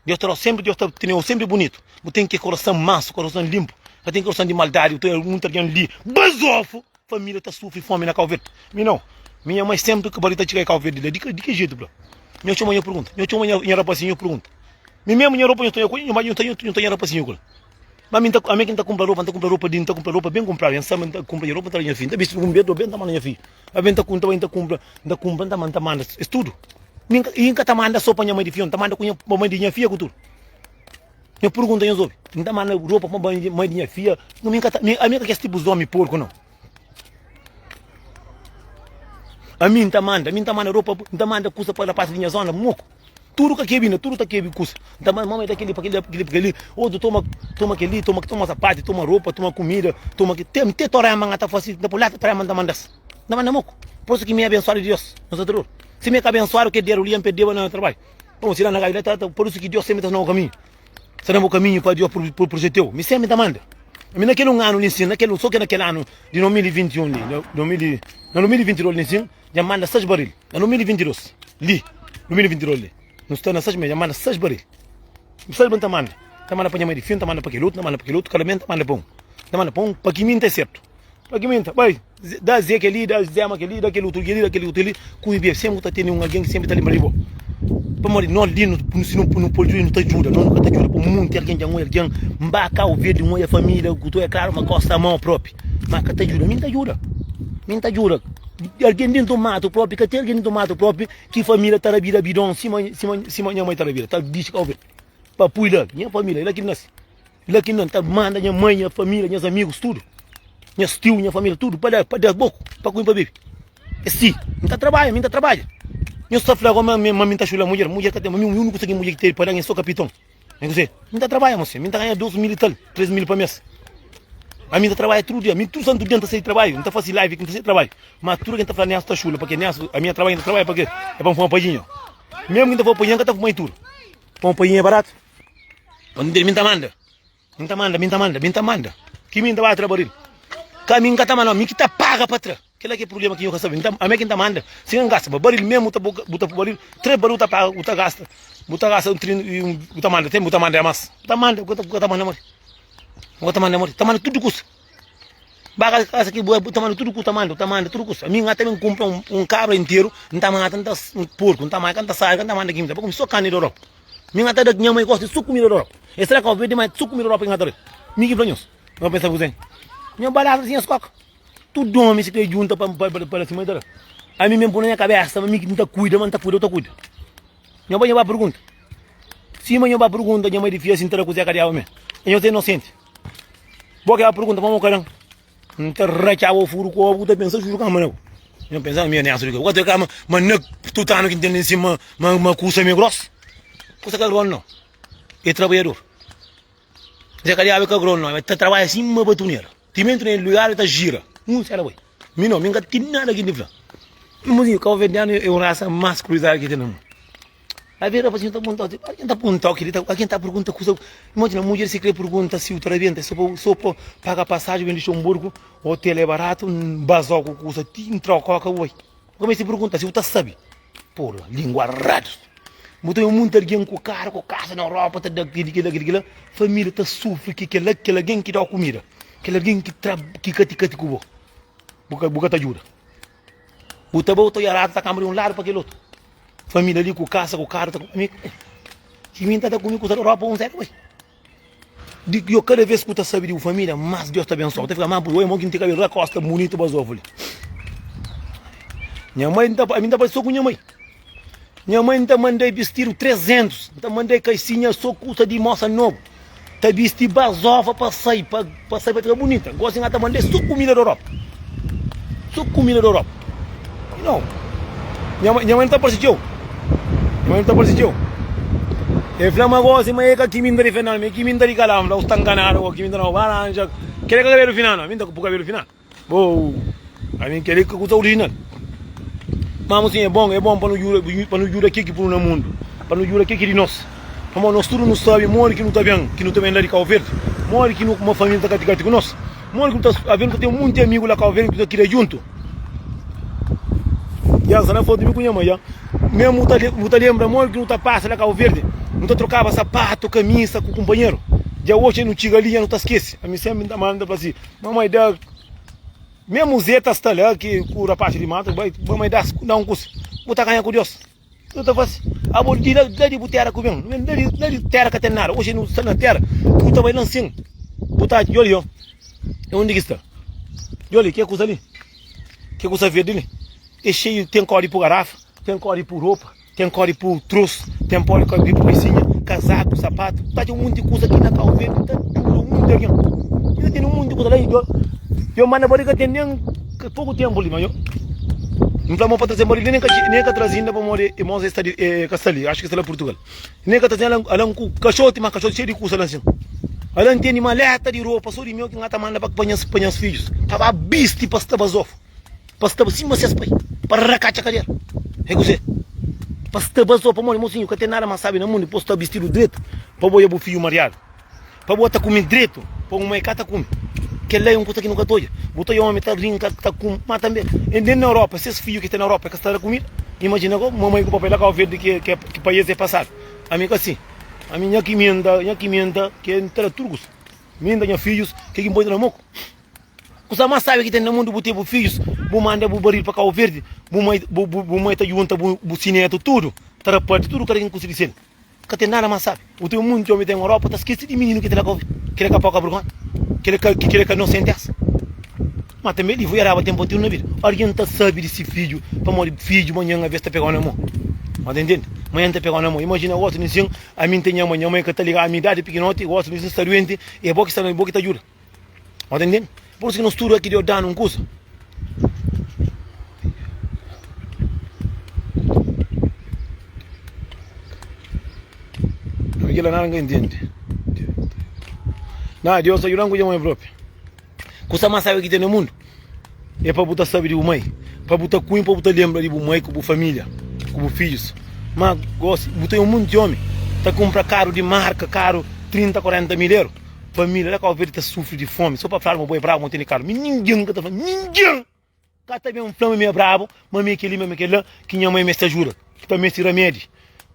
Deus ta da-u senpri, Deus ta tene-u senpri bunitu. Bu ten ki korason mansu, korason linpu, ka ten korason di maldadi. Bu ten munti algen li bazofu, família ta sufri fomi na Kau Verdi. Mi nau, mi nha mai senpri ki bari ta txiga Kau Verdi la, di ki jetu bla? Nho txoma nho pergunta, nho txoma nha rapasinhu nho pergunta. Mi mesmu nha ropa nho ta nho nho ta nho ta nha rapasinhu kula. Ma mi nta ami ki nta kumpra ropa, nta kumpra ropa di nta kumpra ropa ben kumpradu. Nha sama nta kumpra nha ropa nta da nha fidju. Nta bisti un bes, dos bes nta manda nha fidju. Abi nta nta bai nta kumpra, nta kumpra nta manda nta manda es tudu. Mi nka i nka ta manda so pa nha mai di fidju, nta manda ku nha pa mai di nha fia ku tudu. Nha pergunta nhos obi, nta manda ropa pa mai di nha fia, mi nka ta mi ami ka kes tipus di omi porku nau. Ami N ta manda, ami N ta manda ropa, N ta manda kusa pa rapaz di nha zona, moku. Tudu ka kebi na, tudu ta kebi kusa. N ta manda, mamai da keli pa keli, da keli pa keli. Otu toma, toma keli, toma, toma sapatu, toma ropa, toma kumida, toma ki. Tem, te torema N ta fasi, N ta pui lata torema N ta mandas. N ta manda moku. Por isu ki mi é abensuadu di Deus, nhos ta ta duru. Si mi é ka abensuadu, ke dedu li N perdeba na trabadju. Bom, si la na la ta, ta, por isu ki Deus sempri ta sta na bo kaminhu. Sta na bo kaminhu pa Deus proteteu. Mi sempri ta manda. Mi na kel un anu li nsin, na kel, so ke na kel anu di 2021 li, na 2000, na 2022 li nsin, dja manda 6 baril. Na 2022 li, 2022 li, nu sta na 6 mes, dja manda 6 baril. Mi sabe ta manda. Ta manda pa nha mai di fidju, ta manda pa kel otu, ta manda pa kel otu, kada mes ta manda pa un. Ta manda pa un, pa ki mi nta sertu. Pa ki mi nta, bai, da Zé kel-li, da Zema kel-li, da kel otu kel-li, da kel otu kel-li, ku i bebe. Senpri bu ta tene un algen ki senpri ta lenbra di bo. Pamodi nos li nu si nu nu pode djuda nu ta djuda, nos nu ka ta djuda pa munti algen dja N oia algen N ba Kau Verdi N oia família ku tu é klaru ma kosta mau propi ma ka ta djuda mi N ta djuda mi N ta djuda algen dentu matu propi ka ten algen dentu matu propi ki família ta rabida bidon sima sima sima nha mai ta rabida ta dixi Kau Verdi pa pui la nha família é la ki N nasi. La ki N ta manda nha mai, nha família, nhas amigus, tudu, nhas tiu, nha família, tudu pa da, pa da boku, pa kume, pa bebe. É si, N ta trabadja, mi N ta trabadja. Nhos ta fla ma mi, ma mi N ta xula mudjer, mudjer ka ten, ma mi úniku kusa ki mudjer ki ten pa da-m é so kapiton. É kuzê? Mi N ta trabadja, mosinhu, mi N ta ganha 2000 i tal, 3000 pa mês. Ami N ta trabadja tudu dia, mi tudu santu dia N ta sai di trabadju, N ta fasi live ki N ta sai di trabadju. Ma tudu algen ta fla Nelson ta xula, pake Nelson, ami nha trabadju N ta trabadja pake é pa N fuma padjinha. Mesmu ki N ta fuma padjinha, N ka ta fuma i tudu. Fuma padjinha é baratu. Mi ta manda, mi ta manda, mi ta manda, mi ta manda. Ki mi ta ba tra baril. Ka mi ka ta manda, mi ki ta paga pa tra. Kila ki é problema ki nho ka sabe. Ami ki ta manda. Si N gasta pa baril mesmu, bu ta baril, 3 baril bu ta paga, bu ta gasta. Bu ta gasta un 30, bu ta manda, tem bu ta manda mas. Bu ta manda, bu ka ta manda modi. Bu ka ta manda modi. Ta manda tudu kusa. Ba kasa ki bu ta manda tudu kusa, ta manda, ta manda tudu kusa. Ami N ta ben kumpra un kabra interu, N ta mata, N ta porku, N ta mata, N ta sal, N ta manda ki mi ta pa kume so karni di Europa. Mi ka ta da nha mai gosta di so kumida di Europa. E sera ka obi dimai so kumida di Europa ki N ka ta da. Mi ki fla nhos. Nhos pensa kuzê? Nha balasa si nhas koka. Tudu omi si kre junta pa pa pa si mai ta da. Ami mesmu pui na nha kabesa ma mi ki N ta kuida, ma N ta kuida, bu ta kuida. Nha bai nha ba pergunta. Sima nha ba pergunta nha mai di fia si N ta da kuzê ka diaba mi. Nhos é inosenti. Bo ke ba pergunta pamo ka dan. N ta ratxaba furu ku obu, bu ta pensa juju kama na bu. Nha pensa mi é nesu di ke. Bu ka ta kama ma na tutanu ki N ten li nsima ma ma kusa mi é gros. Kusa ka gros no. É trabaiador. Zé ka diabu é ka gros no, el ta trabadja sima batunera. Timenti na el lugar el ta jira. Un sera bai. Mi no, mi N ka ten nada ki N di fla. Mozinhu, kabuverdianu é un rasa mas kruzadu ki ten na mundu. Abi rapazinhu ta punta, algen ta punta o kili, algen ta pergunta kusa, imajina mudjer si kre pergunta si u ta rabenta, so pa so pa paga pasaji ben Luxemburgo, hotel é baratu, bazau ku kusa ti ntra koka bu bai. Bu ka meste pergunta si bu ta sabi. Porra, lingua radu. Bu ta obi munti algen ku karu, ku kasa na Europa ta da kili kila kili kila, familia ta sufri ki kila kel algen ki dau kumida, kel algen ki tra ki kati kati ku bo, bu ka bu ka ta djuda. Bu ta bai bu ta oja ratu ta kanba di un ladu pa kel otu. Família li ku kasa ku karu ta kume. Si mi ta ta kume kusa di ropa un seta bai. Di yo kada vez ku ta sabi di bu família, mas Deus ta abensoa. Bu ta fika mas oi mo ki N ten kabelu la kosta bunitu bazofu li. Nha mai ta ami ta bai so ku nha mai. Nha mai ta mandai bistidu 300, ta mandai kaisinha so kusa di mosa nobu. Ta bisti bazofa pa sai, pa, pa sai pa fika bunita. Gosi nga ta manda so kumida di Europa. So kumida di Europa. Não. Nha mãe, nha mãe não ta parse txeu. Nha mãe não ta parse txeu. E fla ma gosi ma e ka kiminda di Fernando, ma e kiminda di Kalam. Fla, sta nganadu, o kiminda na baranja. Kele ka kabelu final, no. Mi ta ku kabelu final. Bo, ami keli ka kusa original. Ma mosinhu é bon, é bon pa nu djuda, pa nu djuda ke ki punu na mundu, pa nu djuda ke ki di nos. Pamodi nos tudu nu sabi modi ki nu ta ben, ki nu ta ben la di Kau Verdi, modi ki nu, ma familia ta kati-kati ku nos, modi ki nu ta, aves nu ta ten munti amigu la Kau Verdi ki nu ta kria djuntu. Ya, nsa na fotu mi ku nha mai ya. Mesmu bu ta, bu ta lenbra modi ki nu ta pasa la Kau Verdi, nu ta trokaba sapatu, kamisa ku kunpanheru. Dja oxi nu txiga li dja nu ta skese. Ami senpri N ta manda, N ta fla si, Mamai da Mesmu Zé ta sta la ki ku rapaz di matu bai mamai da da un kusa bu ta ganha ku Deus nu ta fasi abo di la la di bu tera ku ben la di la di tera ka ten nada oxi nu sta na tera ku ta bai la nsin bu ta djoli yo e undi ki sta djoli ke kusa li ke kusa verdi li e xeiu ten kodi pu garafa ten kodi pu ropa Ten kóre pu trus, ten pode kóre pu kaisinha, kazaku, sapatu, ta ten un monti kuza ki na Kau Verdi ta dura un monti algen. Inda ten un monti kuza la yo yo manda bari ka ten nen poku tenpu li ma yo N fla mo pa traze bari li nen ka nen ka traze inda pamodi irmons e sta di e ka sta li acho ki sta la Purtugal. Nen ka traze ala ala ku kaxoti ma kaxoti xeiu di kuza la nsin. Ala N tene maleta di ropa so di meu ki N ta manda pa pa nhas pa nhas fidjus pa ba bisti pa sta bazofu. Pa staba sima ses pai, pa rakatxa kadera. É kuzê? Pa staba sô pamodi, mosinhu, ka ten nada más sábi na mundu pa bo sta bistidu dretu, pa bo odja bu fidju mariadu, pa bo ta kume dretu, pa un mai ka ta kume. Kel-la é un kuza ki nu ka ta odja. Bu ta odja ómi ta rinka, ta kume, má tanbê, nen na Europa, ses fidju ki sta na Europa ka sta da kumida. Imajina go, mamai ku papai la Kau Verdi ki ki pa es é pasadu. Ami ka si. Ami nha kimenta, nha kimenta, ki N ta da tudu kuza. Mi N da nha fidjus, ke ki N pode da na moku? Kusa más sábi ki ten na mundu, bu ten bu fidjus, bu manda bu baril pa Kau Verdi, bu mai, bu, bu, bu mai ta junta bu, bu sinetu tudu. Ta rapati tudu kada ken ku si di sel. Ka ten nada más sabi. Bu ten munti omi ten Europa ta skese di mininu ki ta la ka obi. Kila ka poka burgonha. Kila ka kila ka nosentesa. Ma tanbe li voi araba ten pontidu na vida. Algin ta sabi di si fidju pamodi fidju manhan aves ta pegau na mon. Ma ta intende? Manhan ta pegau na mon. Imajina gosi nisin ami n ten nha mai, nha mai ka ta liga ami idadi pikinoti, gosi nisin sta duenti e bo ki sta na bo ki ta juda. Ma ta intende? Pur isu ki nos tudu aki Deus danu un kusa. Ami kila nada nka intende. Na Deus ta judan ku nha mai propi. Kusa mas sabi ki ten na mundu é pa bu ta sabi di bu mai, pa bu ta kume, pa bu ta lembra di bu mai ku bu familia, ku bu fidjus. Ma gosi bu ten un monti omi ta kumpra karu di marka, karu 30, 40 mil eru, familia la Kau Verdi ta sufri di fomi so pa fladu ma bo é brabu ma bu tene karu. Mi ningen ka ta fla, ningen ka ta ben fla ma mi é brabu, ma mi é keli, ma mi é kela, ki nha mai meste ajuda, ki ta meste ramedi,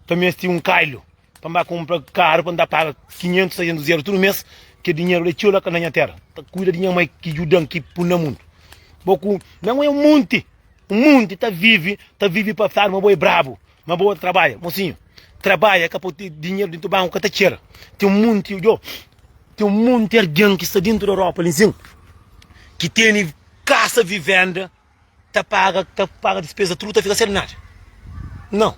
ta meste un kailu. Pa N ba kunpra karu pa N ta paga 500, 600 eru tudu mês, kel dinheru la é txeu la na nha téra. Ta kuida di nha mai ki djuda-m, ki pun na mundu. Bo ku nha mai é un monti, un monti ta vive, ta vive pa fladu ma bo é brabu, ma bo trabadja. Mosinhu, trabadja ka pode dinheru dintu banku ka ta txera. Ten un monti, odjo, ten un monti algen ki sta dintu di Europa li nsin, ki tene kasa, vivenda. Ta paga ta paga dispeza tudu ta fika sen nada não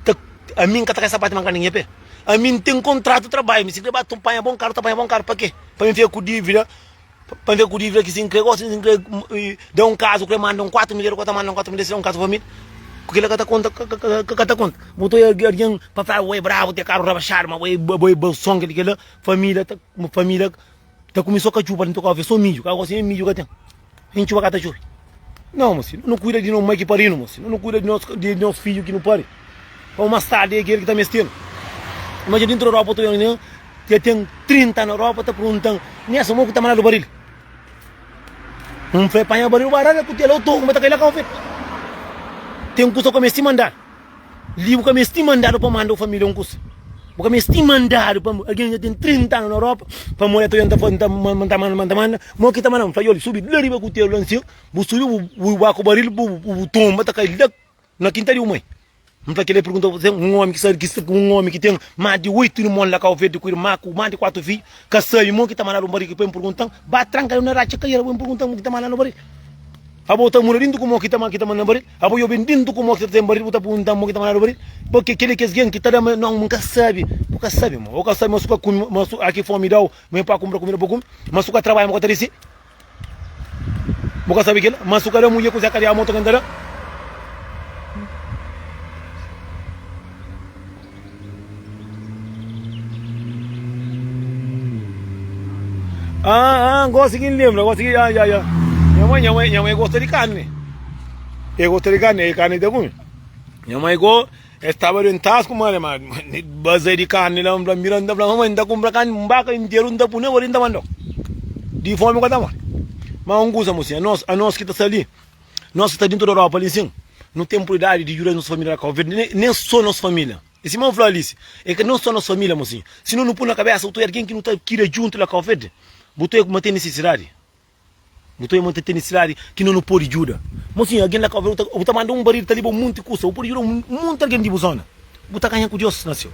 ta ami nka ta kai sapatu ma nka ninha pé ami nten kontratu trabalhu mi si kre ba ta panha bon karu ta panha bon karu pa ke pa mi fika ku dívida pa mi fika ku dívida ki si nkre gosi si nkre da un kazu kre manda un 4 mil euro ka ta manda un 4 mil si da un kazu família ku kila ka ta konta ka ta konta bu ta oja algin pa fla bo é brabu te karu rabaxadu ma bo é bo é bolson kila kila família ta família ta kume so katxupa ta toka so midju ka gosi nen midju ka ten. Nin txuba ka ta txobe. Nau, mosi, nu kuida di no mai ki parinu, mosi. Nu kuida di nos, di nos fidju ki nu pari. Pa mas tardi é kel ki ta mestenu. Imajina dentru Europa otu algen dja ten 30 na Europa ta perguntan, Nessa, mo ku ta mandadu baril? Un fla, panha baril, baralha ku tela, otu kuma ta kai la kau fetu. Ten kusa ku mesti mandadu. Li bu ka mesti mandadu pa manda bu familia un kusa. Bu ka mesti mandadu pa algen dja ten 30 anu na Europa pa mora ta ta ta ta manda ta manda mo ki ta manda fla yoli subi la riba kutelu la nsin bu subi bu bu ba ku baril bu bu tomba ta kai la na kinta di bu mai. N fla kila pergunta bu un omi ki sabi ki un omi ki ten mas di 8 irmon la Kau Verdi ku irma ku mas di 4 fidju ka sabi mo ki ta mandadu un baril ki pa N perguntan ba tranka na ratxa kaira bu perguntan mo ki ta mandadu baril. Abo ta mura dintu ku mo ki ta ki ta manda baril? Abo yo ben dintu ku mo ki ta ten baril bu ta punta mo ki ta mandadu baril? Porque keli kes gen ki ta da ma non N ka sabi. Bu ka sabi mo. Bu ka sabi ma su ka kume ma su aki fomi dau ma e pa kumpra kumida bu kume ma su ka trabadja ma ka ta risibi. Bu ka sabi kila? Ma su ka da mudjer ku zeka di amo ta ken ta da? Ah, ah, gosi ki N lembra, gosi ki, ah, ya, ya. Nha mãe, nha mãe, nha mãe gosta di carne. E gosta di carne, e carne ta kume. Nha mãe go, e staba doentas ku mãe, ma bazai di carne la, N mira, N ta fla, mamãe, N ta kumpra carne, un baka interu, N ta pui na barriga, N ta mandau. Di fomi ka ta morre. Ma un kusa, mosinha, anos, anos ki ta sta li, nos ki sta dintu di Europa li, sin, nu ten prioridadi di djuda nos familia la Kau Verdi, nen so nos familia. E sima N fla Alice, é ka nos so nos familia, mosinhu. Si no nu pui na kabesa, bu ta oja algen ki nu ta kria djuntu la Kau Verdi, bu ta oja ma ten nisisidadi. Bu ta oja ma ten nisisidadi ki no nu podi djuda. Mosinhu, algen la Kau Verdi, bu ta manda un baril ta liba un monti kusa, bu podi djuda un monti algen di bu zona. Bu ta ganha ku Deus na seu.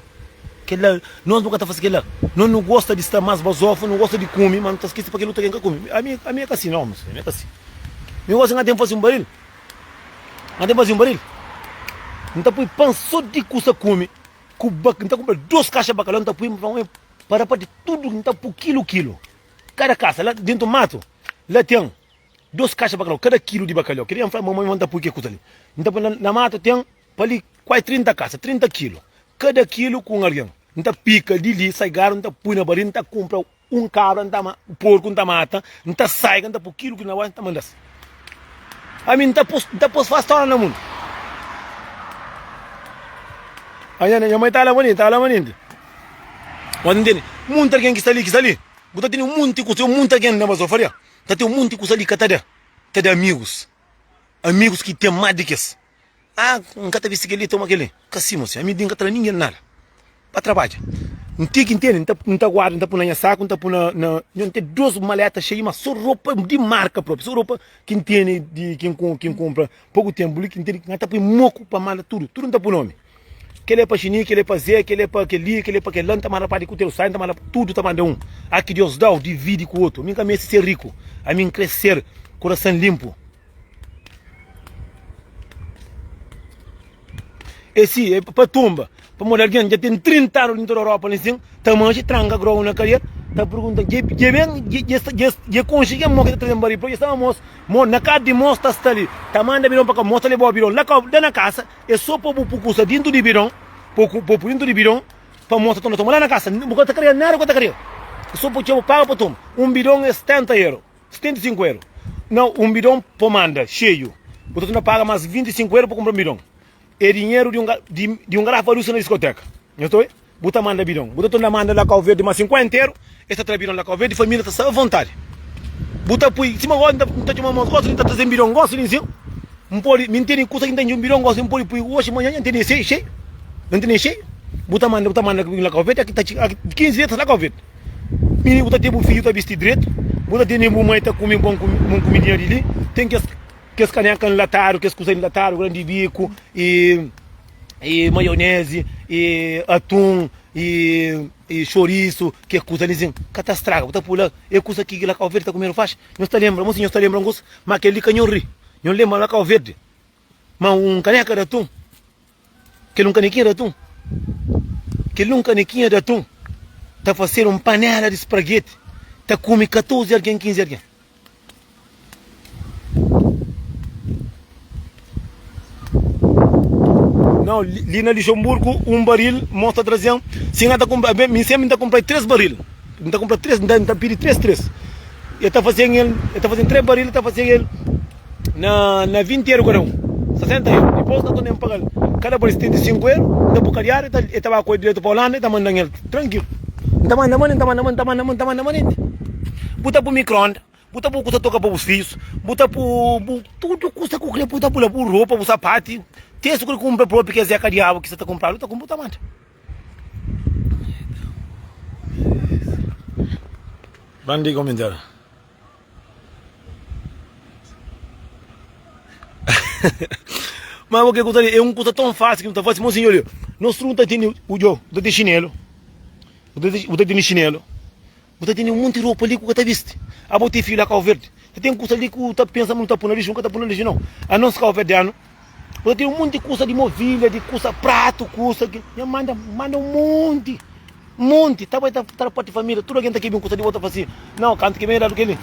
Kela, nos nu ka ta fasi kela. Nos nu gosta di sta mas bazofu, nu gosta di kume, ma nu ta skese pa kel otu algen ka kume. Ami, ami é ka si nau, mosinhu, ami é ka si. Mi gosi N ka ten fasi un baril. N ta faze un baril, N ta pui pan so di kusa kume ku bak, N ta kunpra dos kaxa bakalau, N ta pui pa rapati tudu, N ta pui kilu kilu kada kasa la dentu matu la ten dos kaxa bakalau kada kilu di bakalau kel-li N fla mamai ma N ta pui ke kusa li N ta pui na matu ten pa li kuazi 30 kasa 30 kilu kada kilu ku un algen N ta pika di li sai garu N ta pui na baril N ta kunpra Un kabra N ta ma, porku N ta mata, N ta saiga, N ta pô kilu ki na ba, N ta manda-s. Ami N ta pô-s, N ta pô-s faz tóna na mundu. A nha, nha mai ta la manenti, ta la manenti. Mas N tene munti algen ki sta li, ki sta li. Bu ta tene un munti kusa, un munti algen na bazofaria. Ta ten un munti kusa li ka ta da. Ta da amigus. Amigus ki ten más di kes. Ah, N ka ta bisti kel-li, toma kel-li. Ka si, mosinhu. Ami di N ka ta da ningen nada. Pa trabadja. N ten ki ntende, N ta guarda, N ta pui na nha saku, N ta pui na, na, N ten dos maleta xeiu, ma so ropa di marka propi, so ropa ki N tene di, ki N ki N kunpra poku tenpu li, ki N tene, N ta pui moku pa manda tudu, tudu N ta pui nomi. Kel é pa Xini, kel é pa Zé, kel é pa kel-li, kel é pa kel-la, N ta manda pa di kutelu sai, N ta manda tudu ta manda un. A ki Deus da-u, dividi ku otu. Ami N ka meste ser riku, ami N krê ser kurasan linpu. É si, é pa tumba. Pamodi algen dja ten 30 anu dintu di Europa li sin, ta manxe, tranka grou na kadia, ta pergunta, dja dja ben, dja dja dja konxe ken mo ki ta trazen baril pa dja sta ma mos, mo na kasa di mos ta sta li, ta manda bidon pa ka, mos ta lebau bidon la ka, la na kasa, é so pa bu pu kusa dintu di bidon, pa bu pu dintu di bidon, pa mos ta torna toma la na kasa, bu ka ta kria nada bu ka ta kria, é so pa txeu paga pa toma, un bidon é 70 euro. 75 euro na un bidon po manda xeiu bu ta torna paga mas 25 euro pa kumpra un bidon é dinheru di un di, di un garafa rusa na diskoteka nhos ta oi bu ta manda bidon bu ta torna manda la Cabo Verde mas 50 euro es ta tra bidon la Cabo Verde família ta sta avontadi bu ta pui sima gosi n ta txoma mos gosi n ta traze bidon gosi li nsin N pode, mi N tene kusa ki N ta intxi un bidon gosi, N pode pui oxi, manhan N tene xeiu, xeiu, N tene xeiu. Bu ta manda, bu ta manda la Kau Verde, aki ta txiga, aki 15 dias ta la Kau Verde. Mi bu ta ten bu fidju ta bisti dretu, bu ta tene bu mai ta kume bon bon kumidinha di li, ten kes kes kaneka nlatadu, kes kusa nlatadu, grandi biku e e maionese e atun e e xorisu, kes kusa li sin ka ta straga, bu ta pui la, e kusa ki la Kau Verde ta kumedu faxi. Nhos ta lenbra, mosi nhos ta lenbra un kusa, ma kel li ka nho ri. Nho lenbra la Kau Verde ma un kaneka di atun, kel un kanekinha di atun, kel un kanekinha di atun ta fasedu un panela di sprageti ta kume 14 algen, 15 algen. Nau, li na Luxemburgo un baril mos ta trazen, si N ta kunpra, mi senpri N ta kunpra 3 baril. N ta kunpra 3, N ta pidi 3, 3. E ta fazen el, e ta fazen 3 baril, e ta fazen el na na 20 euro kada un, 60 euro. Dipos N ta torna N pagal kada baril 75 euro, N ta buka diário, e ta e ta ba ku el diretu pa Holanda, e ta mandan el trankilu. N ta manda manenti, N ta manda manenti, N ta manda manenti, N ta manda manenti. Bu ta pui mikro-onda, bu ta pui kusa toka pa bus fijus, bu ta pui bu tudu kusa ku kre bu ta pui la, bu ropa, bu sapati, te su kre kunpra propi kes zeka diabu ki sa ta kunpradu, bu ta kunpra bu ta manda. Bandi komentáriu. Mas o que kusa é um kusa tão fácil que não tá fácil, mas senhor, nós não tá tendo o jo, tá tem chinelo, tá tem chinelo, Bu ta tene un monti ropa li ku ka ta bisti. Abo ten fiju la Kau Verdi. Ta ten kusa li ku ta pensa ma nu ta pui na lixu, nu ka ta pui na lixu nau. Anos kauverdianu, bu ta tene un monti kusa di movilha, di kusa pratu, kusa ki nha manda, manda un monti, monti. Ta bai ta ta parti familia, tudu algen ta kebe un kusa di bo ta fla si, nau, kantu ki ben dadu keli.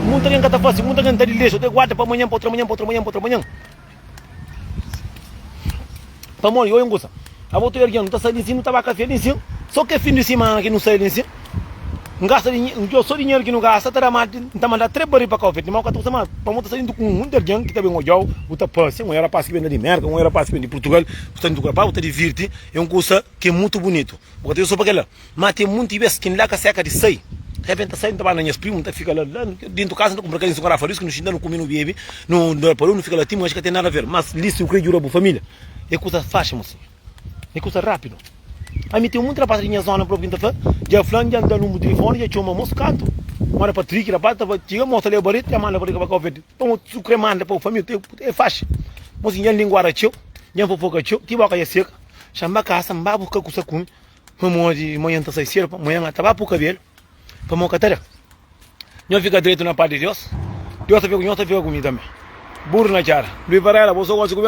Munti algen ka ta fasi, munti algen ta di lixu, ta guarda pa manhan, pa otra manhan, pa otra manhan, pa otra manhan. Pamodi, oi un kusa, abo tu algen, nu ta sai li nsin, nu ta ba kafé li nsin, so ke fin di simana ki nu sai li nsin, N gasta dinheru, djo so dinheru ki nu gasta ta da ma, N ta manda 3 baril pa kau feti, ma bu ka ta kusa ma, pamodi ta sai djuntu ku un monti algen ki ta ben odjau, bu ta pasia, un rapas ki ben la di Merka, un rapas ki ben di Purtugal, bu sta djuntu ku rapas, bu ta divirti, é un kusa ki é mutu bunitu, bu ka ta odja so pa kila. Ma ten munti bes ki N la ka seka di sai. Repenti N ta sai, N ta ba na nhas primu, N ta fika la, la dentu kasa, N ta kunpra karinha, un garafa di uiski, nu xinta, nu kume, nu bebe, nu da pa nu fika la ti manxi, ka ten nada ver. Mas li si bu kre djuda bu familia, é kusa faxi, mosinhu. É kusa rapidu. Ami ten munti rapas di nha zona propi ki N ta fla, dja fla-m, dja N da nunbru di tilifoni, dja txoma mos kantu. Mora Patriki, rapas ta fla, txiga mos ta leba bareti, dja manda bareti pa Kau Verdi. Pamodi si bu kre manda pa bu familia, é faxi. Mosinhu, dja N linguara txeu, dja N fofoka txeu, ti boka dja seka. Xa N ba kasa, N ba buska kusa kume. Pamodi manhan ta sai sedu, manhan ta ba pu kabelu, pamodi ka ta da. Nho fika dretu na pas di Deus, Deus ta fika ku nho, ta fika ku mi tanbe. Burru na txada. Luis Varela, bo so gosi ku.